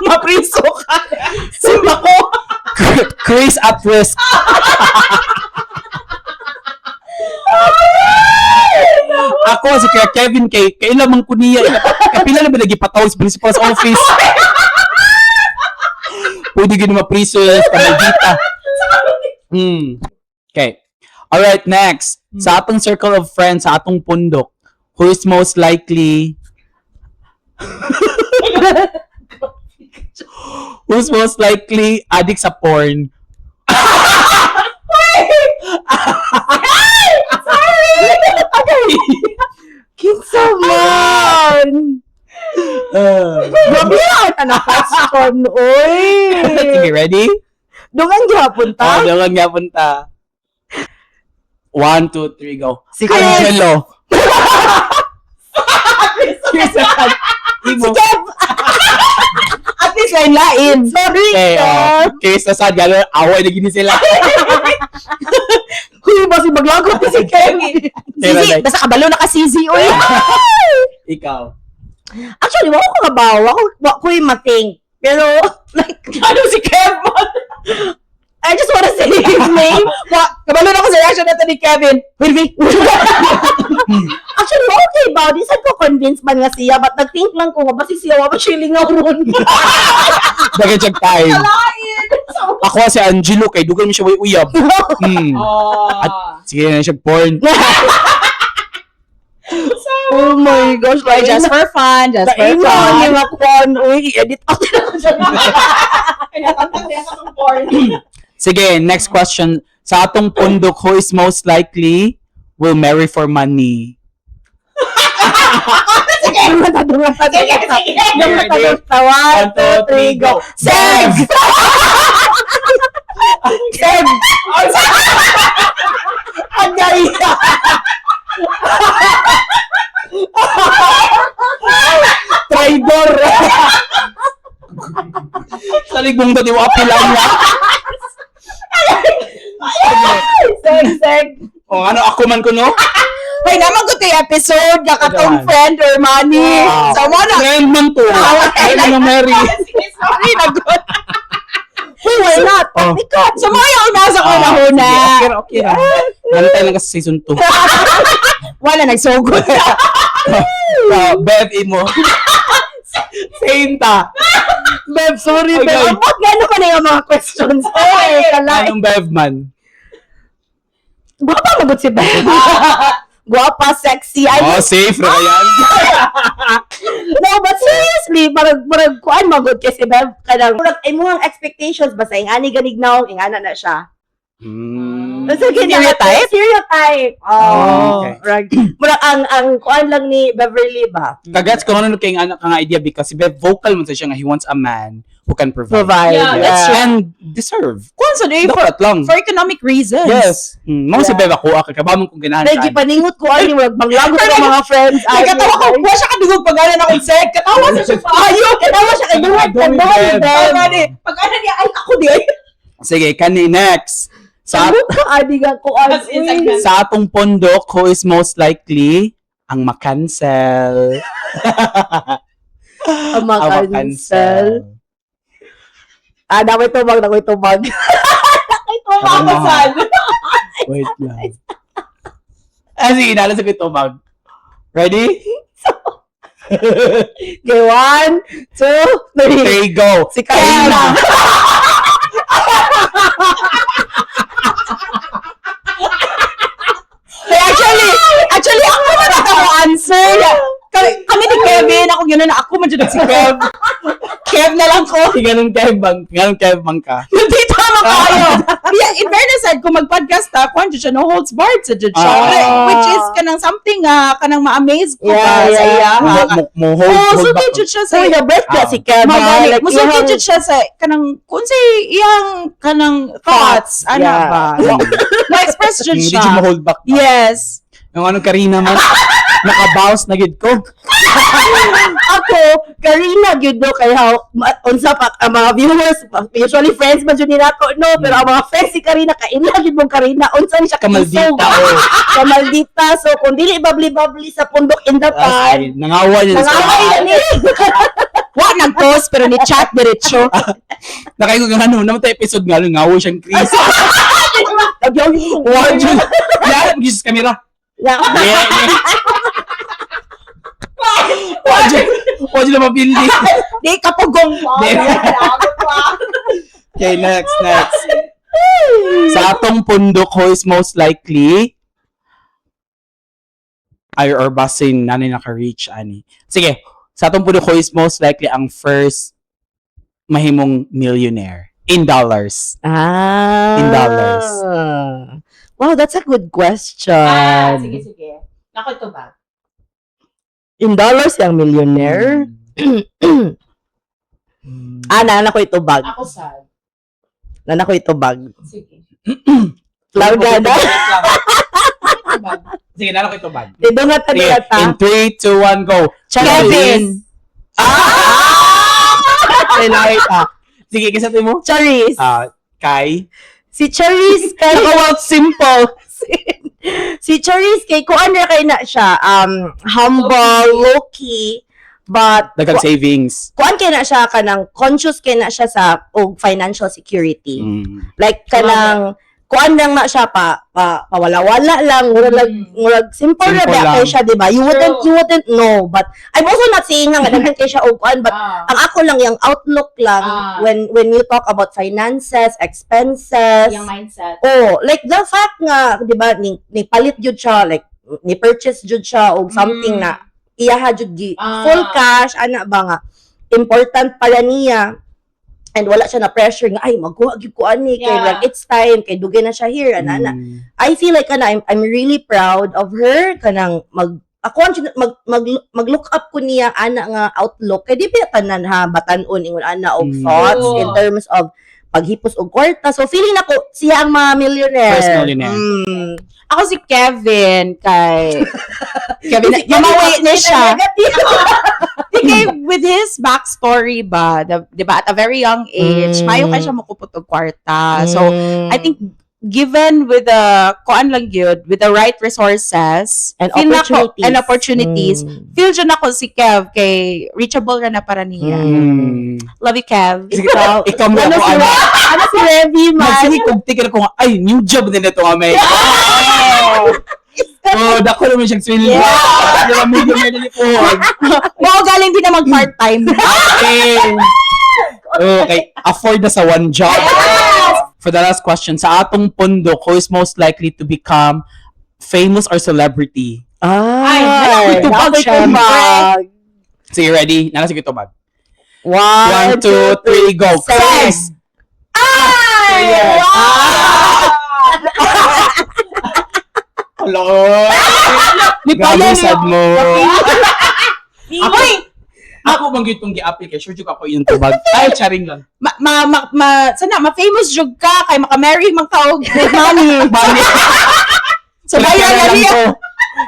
Mapriso ka. Simba ko. Chris at risk. Ako si Kuya Kevin kay kailan man ko niya, kapila na ba nagipatawag sa principal's office. Pwede gid mapriso sa maldita. Okay. All right, next. Sa atong circle of friends, sa atong pundok, who is most likely Who's most likely addict sa porn? Kinsa man! Grabe yan! Ano question, oy! Sige, ready? Dungan gihapon Ta? ta? Oh, dungan nga punta. One, two, three, go. Si Chris. Angelo. Chris. Imo. Si Kev! At least lain-lain. Sorry, Okay, Kev! oh. Chris na sad, gano'n, away na gini sila. Huy, basi maglagot ni si Kev. Pero Zizi, like- basta kabalo na ka Zizi, oy. Ikaw. Actually, wako ko kabaw. Wako, wako yung mating. Pero, like, Ano si Kev? I just wanna say his name. Wa, kabalo na ko sa reaction natin ni Kevin. Wilby. Actually, okay ba? Di sad ko convince man nga siya, but nag-think lang ko nga, basi siya, wa ba siya lingaw ron? Dagan siyang time. Ako si Angelo, kay dugan mo siya way uyab. Oh. Sige na siya porn. Oh my gosh, Oy, just for fun, just for Lain fun. na yung porn. Uy, i-edit out na ako dyan. Sige, next question. Sa atong pundok, who is most likely will marry for money? Sige, sige. One, two, three, go. Seg! Seg! Agay! Traidor! Sa ligbong dati mo apilan niya. Seg, seg. O ano, ako man ko no? Hoy, naman ko tayo episode nga katong Agawan. friend or money. Wow. So, mo na. Friend man to. Friend man Mary. Sorry, nagot. Uy, why not? Oh. Ikaw. So, mo yung nasa ko na huna. Sige, okay, okay ra. Nantay lang kasi season 2. Wala, nagsugod. So, Bev, imo. Same ta. Beb, sorry, Okay. Beb. Ambot nga ano pa na yung mga questions. Oy, kalay. Anong Bev man? Guwapa magot si Beb. Guwapa, sexy. I Oh, safe ra yan. No, but seriously, parang kuan magod kay si Bev kanang murag imong expectations basta ing ani ganig naong ing ana na siya. So, Stereotype? Stereotype. Oh, Oh, okay. Murag ang kuan lang ni Beverly ba? Kagats ko ano kay anak ka nga idea because si Bev vocal man sa siya nga he wants a man who can provide. Provide. Yeah, that's true. And deserve. Kung sa day, Dapat lang. for economic reasons. Yes. Mao si Bev ako ka kabamon kong ganahan. Lagi paningot ko ani murag banglagot sa mga friends. Ay, katawa ko, wala siya kadugog pag ano na akong seg. Katawa sa siya paayo. Katawa siya kay duwag Adoy, duwag Bev. Bev. Pag ano, pag ano niya, ay, ako di. Sige, kani next. Sa Samot ka ani nga kuan. As in, Uy. segment. sa atong pondok, who is most likely ang makancel? Ang makancel. Ah, nakoy tubag, nakoy tubag. Nakoy tubag. Ako Saan? Wait lang. Ah, sige, nala sa tubag. Ready? Okay, one, two, three. Three, go. Si Karina. Hey, actually, ako man ang ako answer. Kami ni Kevin, ako gano'n na ako man dyan si Kev. Kev na lang ko. Ganun Kev bang, ganun Kev bang ka. Nandito. man kaayo. Yeah, in fairness sad, kung mag-podcast ta, kuan jud siya, no holds barred sa jud siya. Ah. Which is kanang something nga kanang ma-amaze ko ba sa iya. Mo, mo hold, Oh, hold so back. jud siya sa So, the best ka si Kev. Magani, Like, musulti jud siya sa kanang kung say iyang kanang thoughts, ana ba? Ma-express jud Hindi siya. jud mo hold back. Yes. Yung ano, Karina man, naka-bounce na gid ko. Ako, Karina, gyud no, kay how, unsa pa, ang mga viewers, usually friends man jud nila ako, no, pero ang mga friends si Karina, kaila gyud mong Karina, unsa ni siya Kamaldita, kaisog. oh. Kamaldita. So, kung dili bubbly-bubbly sa pundok in the As pan, in, nangaway niya. nangaway na ni. Wa nag-post pero ni chat diretso. Nakaingon nga ano, naman tayo episode nga, ngaway siyang Chris. Nagyaw yun. Wa jud. Yan, Jesus camera. Yeah. Yeah. Wa jud. Wa jud na mapili. Di ka pugong. Di. Okay, next, next. Sa atong pundok, who is most likely ay or basin nanay naka-reach ani. Sige, sa atong pundok, who is most likely ang first mahimong millionaire in dollars? Ah. In dollars. Wow, that's a good question. Ah, sige, sige. Nako ito ba? In dollars, yung millionaire? Ah, nana ko ito bag. Ako sad. Nana ko ito bag. Sige. Larga na. Sige, nalo ko ito bag. Dito nga Sige, tayo in 3, 2, 1, go. Kevin. Ah! Ah. Sige, kisa mo? Charis. Ah, Kai. Si Charis kay Naka simple. Si Charis kay kuan ra kay na siya, humble, low key, but Daghang savings. kuan kay na siya kanang conscious kay na siya sa og financial security. Like kanang kuan lang na siya pa pawala-wala lang, murag murag simple ra Simple ba kay lang. siya, di ba? You wouldn't True. You wouldn't know, but I'm also not saying nga daghan kay siya og kuan, but Ah. ang ako lang yung outlook lang when you talk about finances, expenses. Yung mindset. Oh, like the fact nga, 'di ba, ni palit jud siya, like ni purchase jud siya og something na iyaha jud gi full cash ana ba nga important para niya and wala siya na pressure nga ay magkuha gyud ko ani kay like it's time kay dugay na siya here ana ana. I feel like kana I'm really proud of her kanang mag ako ang mag mag look up ko niya ana nga outlook kay di pa tanan ha batan-on ingon ana og thoughts True. in terms of paghipos og kwarta, so feeling nako siya ang mga millionaire. First millionaire. Ako si Kevin kay Kevin, mamawi na siya. Di kay with his backstory ba, di ba, at a very young age, mayo kay siya mukupot og kwarta. So, I think given with the kuan lang gyud, with the right resources and feel nako- opportunities and opportunities, feel jud nako si Kev kay reachable ra na para niya. Love you, Kev. Sige, Ikaw, ikaw mo ano ako si ano. Ano si Revy man? Magsige kog tikir ko nga, ay, new job din ito nga may. Oh, dako naman siyang sweldo. Yeah. Di ba, millionaire na ni po. Mo galing din na mag part-time. Okay. Okay, afford na sa one job. For the last question, sa atong pundok, who is most likely to become famous or celebrity? Ay, nanakoy tubag, nanakoy syempre. tubag. So you ready? Nana sige tubag. One, One, two, three, go. Sex. Chris! Ay! Yes. Wow! Hello! Ni Grabe, pala sad mo. Ako, Ako bang gitong gi-apply kay sure jud ako yung tubag. Ay, charing lang. Ma, ma, ma, ma, sana, ma-famous jud ka, kay maka-marry man ka og with money. Money. So, bayan na niya.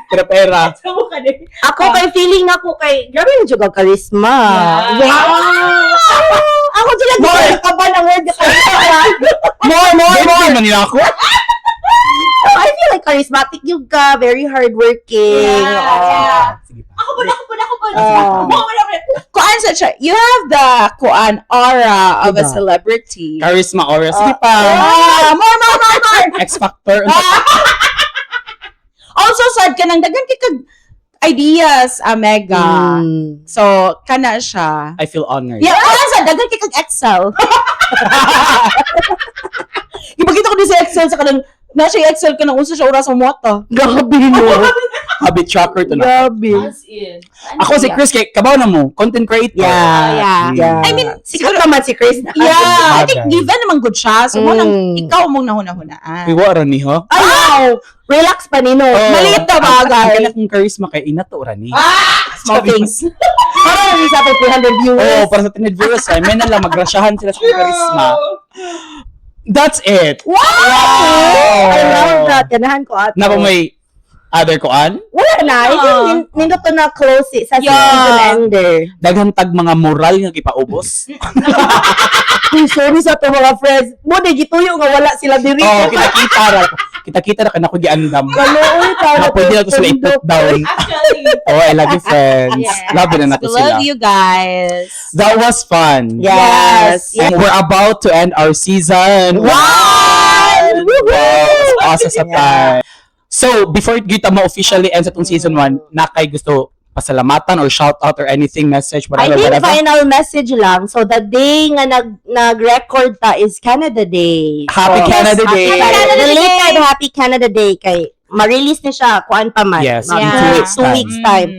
Pera-pera. Ako kay feeling na ko kay grabe na jud ang charisma. Wow! Ako jud lang More! kaban ang word nga charisma. More, more, more! Man nila ako. I feel like charismatic yung ka, very hardworking. Oo. Sige pa. Ako po, ako po, ako po. Ah. Kuan sa siya, you have the kuan aura of a Diba? celebrity. Charisma aura. Sige pa. Ah, more, more, more, more. X Factor. Also, sad ka nang daghan kay kag ideas, Omega. So, kana siya. I feel honored. Yeah, wala sa daghan kay kag Excel. Gipakita ko din sa Excel sa kanang na siya Excel kanang uso siya oras sa moto. Grabe no. Habit tracker to na. Grabe. As in. Ako si Chris kay kabaw na mo, content creator. Yeah. Yeah. Yeah. I mean, Sikat naman si Chris na. Yeah, I think Bagay. given naman good siya. So, mo nang ikaw mong nahuna-hunaan. Uy, wa ra ni ho. Ay, wow! Relax pa nino. Oh. Maliit na bagay. Ang kanakong charisma kay ina to ra ni. Small things. Para lang sa 300 viewers. Oh, para sa 300 viewers ay may na lang magrasyahan sila sa charisma. That's it. Wow! I love that. Ganahan ko ato. Na ba may other koan? Wala na. I think nindot to na close eh, sa season ender. Daghan tag mga moral nga gipaubos. Uy, sorry sa to mga friends. Mo di gituyo nga wala sila diri. Oh, kita-kita ra. Kita-kita ra kanako giandam. Kaluoy ta. Na pwede na to sila i-put down. Actually. Oh, I love you, friends. Love na nato We sila. love you guys. That was fun. Yes. And we're about to end our season One! Wow! Asa sa time. So, before kita mo officially end sa itong season 1, na kay gusto pasalamatan or shout out or anything, message, I whatever, think whatever. final message lang. So the day nga nag-record ta is Canada Day. Happy So, Canada Happy Day! Canada Day! Belated Happy Canada Day kay ma-release ni siya kuan pa man. Yes, Mga in Yeah. 2 weeks 2 time. weeks time.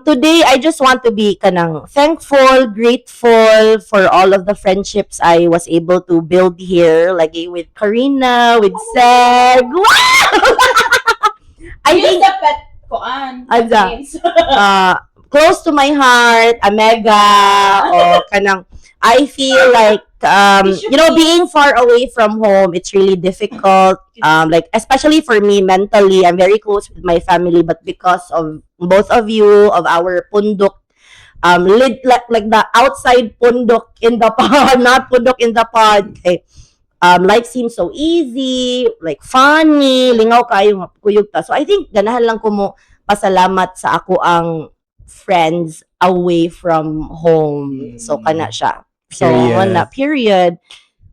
Today I just want to be kanang thankful, grateful for all of the friendships I was able to build here, like with Karina, with Seg. Wow! I think the pet koan. Ano? Close to my heart, Omega, o kanang I feel like being far away from home, it's really difficult. Like especially for me mentally, I'm very close with my family, but because of both of you, of our pundok, like the outside pundok in the pod, not pundok in the pod. Okay. Life seems so easy, like funny, lingaw kayo nga kuyog ta. So I think ganahan lang ko mo pasalamat sa ako ang friends away from home. So kana siya. So Period. wala period.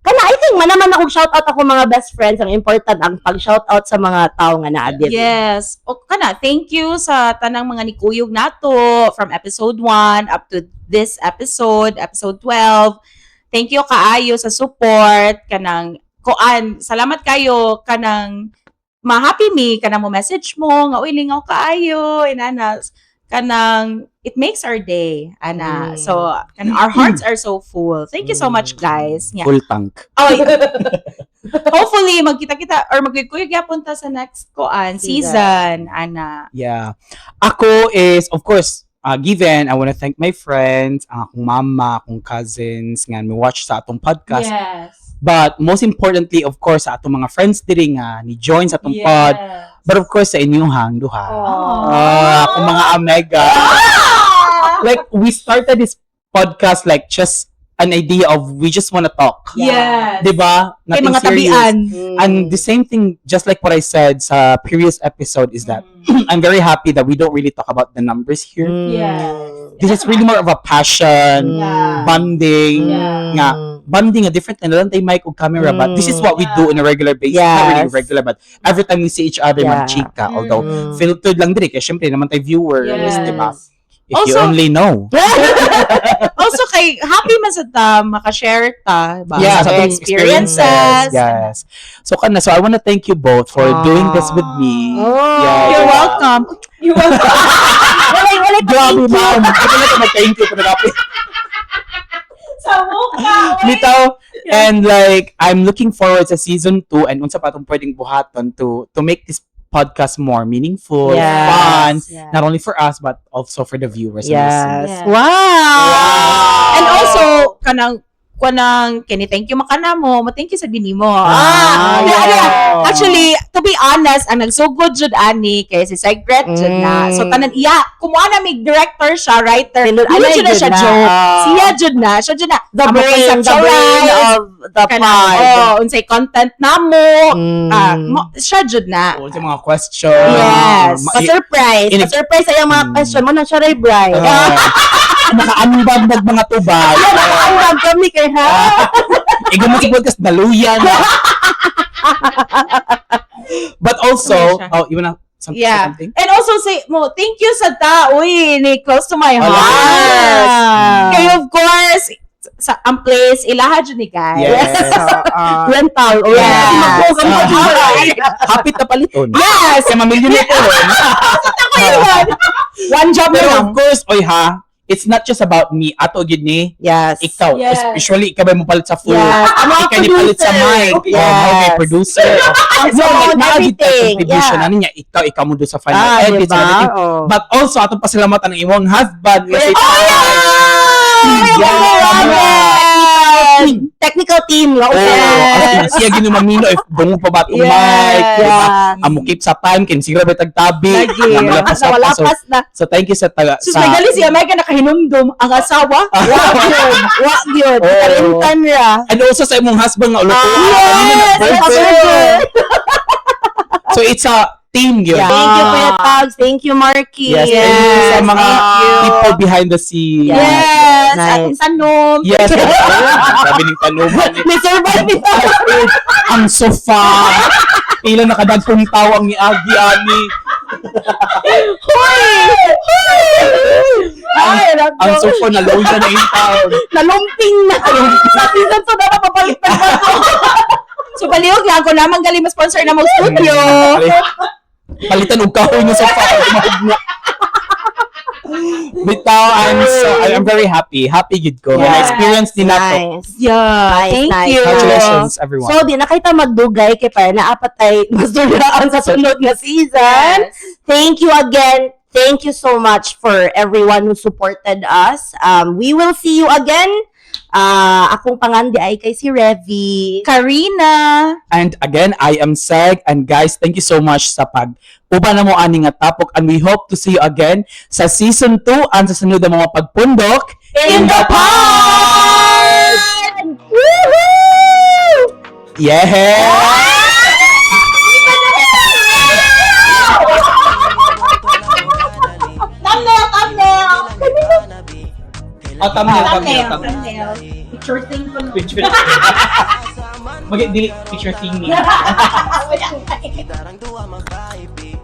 Kana I think manaman ako shout out ako mga best friends, ang important ang pag shout out sa mga tao nga naa diri. Yes. O kana, thank you sa tanang mga nikuyog nato from episode 1 up to this episode, episode 12. Thank you kaayo sa support kanang kuan. Salamat kayo kanang ma-happy me kanang mo message mo nga uy, lingaw kaayo inana, kanang it makes our day ana. So and our hearts are so full. Thank you so much, guys. Yeah. Full tank. Oh, hopefully magkita-kita or magkuyog gyapon ta sa next koan season ana. Yeah. Ako is, of course, given, I wanna thank my friends, ang akong mama, akong cousins, nga mi watch sa atong podcast. But most importantly, of course, sa atong mga friends diri nga ni join sa atong pod. But of course, sa inyong hang duha. Ah, akong mga amega. Like, we started this podcast like just an idea of we just wanna talk. Diba? Kay Nothing mga serious. tabian. And the same thing, just like what I said sa previous episode, is that I'm very happy that we don't really talk about the numbers here. This is really more of a passion, bonding, nga, bonding a different na lang tayo mic o camera, but this is what we do on a regular basis. Not really regular, but every time we see each other, magchika. Although, filtered lang din eh, kasi syempre naman tayo viewers, di ba? If you only know. Also kay happy man sa ta makashare ta ba Yeah, sa sa atong atong experiences. Yes. So, kana, so I wanna thank you both for doing this with me. Oh. Yeah, You're yeah. welcome. You're welcome. Wala pa Grabe, thank you. ma'am. Hindi na mag-thank you. Pero Sa mukha. Bitaw. And like, I'm looking forward sa season 2 and unsa pa atong pwedeng buhaton to make this podcast more meaningful, fun, not only for us but also for the viewers and listeners. Yes. Wow. Wow. And also kanang kini thank you makana mo, mo thank you sa bini mo. Ah, Ah, yeah. Actually, to be honest, ang nagsugod jud ani kay si Segret jud na. So tanan iya, kumuha na mig director siya, writer. Tinod- Dili anay jud na jud siya na. joke. Ah. Siya jud na, siya jud na. The Ang brain mag-conceptualize, of the kanang, pod. oh, unsay content namo. Ah, siya jud na. Oo, sa mga questions. Yes. Pa-surprise. Pa-surprise ay ang mga question mo nang siya ray Brian. Ah, nakaambag nag mga tubay. Yeah, nakaambag kami kay ha. Igo mo sa podcast, naluyan. But also, Ano siya? oh, you wanna say something? And also say mo, thank you sa ta. Uy, ni close to my Wala. heart. Kaya of course, sa ang place ilaha jud ni, guys. Yes. So, Rental. Or Yes. Hapit na paliton. Yes. Kaya mamilyon ko. Yun. One job na Pero lang. of course, oy ha, it's not just about me. Ato gid ni ikaw. Usually, ikaw ba mo palit sa phone? Yes. Ang mga Ikaw ni palit sa producer. mic. Yes. Oh, okay, producer. Ang So, phone, like, naa gid ta everything. contribution ano niya, ikaw mo do sa final edits Diba? and everything. Oh. But also, atong pasalamatan ang imong husband. Kasi, Oh, yeah! Yeah. Technical team. Oh, Nga, usa. as in, siya ginumamino if dungo pa ba itong mic, diba? Amo keep sa time, kin siguro ba tagtabi, Lagi. nga malapas Nasa wala pa. So, pas na. so thank you sa taga Sus, sa may gali siya, may ka nakahinumdum ang asawa. Wa yun. Wa yun. Oh. Kalimtan ra. And also sa imong husband nga ulo. Yes! Yes! So it's a team yun. Thank you, Kuya Tags. Thank you, Marky. Yes, thank you sa mga Thank you. people behind the scenes. Yes, Nice. atong tanom. Yes. Sabi ng tanuman. May survive ito. Ang sofa. Pila na kadagkong tao ang niagi ani. Ay, Ang sofa na loya na in town. Nalumping na. Sa season 2 na napapalitan pa ko. So palihog lang ko lamang gali ma-sponsor na mo studio. Palitan og kahoy nga sofa kay mahugna. Bitaw, I'm very happy. Happy gid ko. Yes. Na-experience din nato. Nice. Yeah, Nice, thank nice. you. Congratulations, everyone. So, di na kita magdugay kay para naapat ay masuraan sa sunod nga season. Yes. Thank you again. Thank you so much for everyone who supported us. We will see you again. Akong pangandi ay kay si Revi. Karina. And again, I am Seg. And guys, thank you so much sa pag uban na mo ani nga tapok, and we hope to see you again sa season 2 and sa sunod na mga pagpundok In the pod! Woohoo! Yeah! Thumbnail, thumbnail. Oh, thumbnail, thumbnail, Thumbnail, thumbnail. thumbnail. Picture thing ko no. Picture. Mag dili picture thingy. Gitarang duwa magpaipi.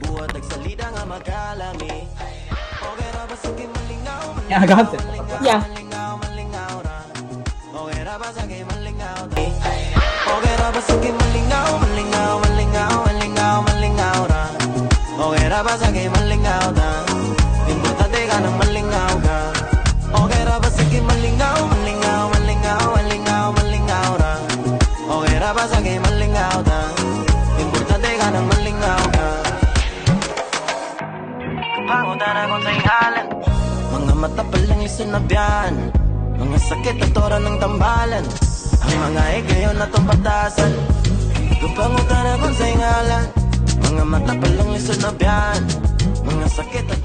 Buhat nagsalida nga magkalami. Okay ra ba sa malingaw? Yeah, agahan sa. Yeah. Malingaw, malingaw ra. Okay ra ba sa malingaw? Okay ra ba sa malingaw? Malingaw, malingaw, malingaw, malingaw ra. Okay ra ba sa malingaw ta? Importante ka nang malingaw ka. Okay ra ba sa malingaw? Malingaw, malingaw, malingaw, malingaw ra. Okay ra ba sa malingaw ta? Importante ka nang malingaw ka. Kapangutan akong sa ingalan. Mga mata palang lison na biyan. Mga sakit at tora ng tambalan. Ang mga igayon na itong batasan. Kapangutan akong sa ingalan. Mga mata palang lison na biyan. Mga sakit at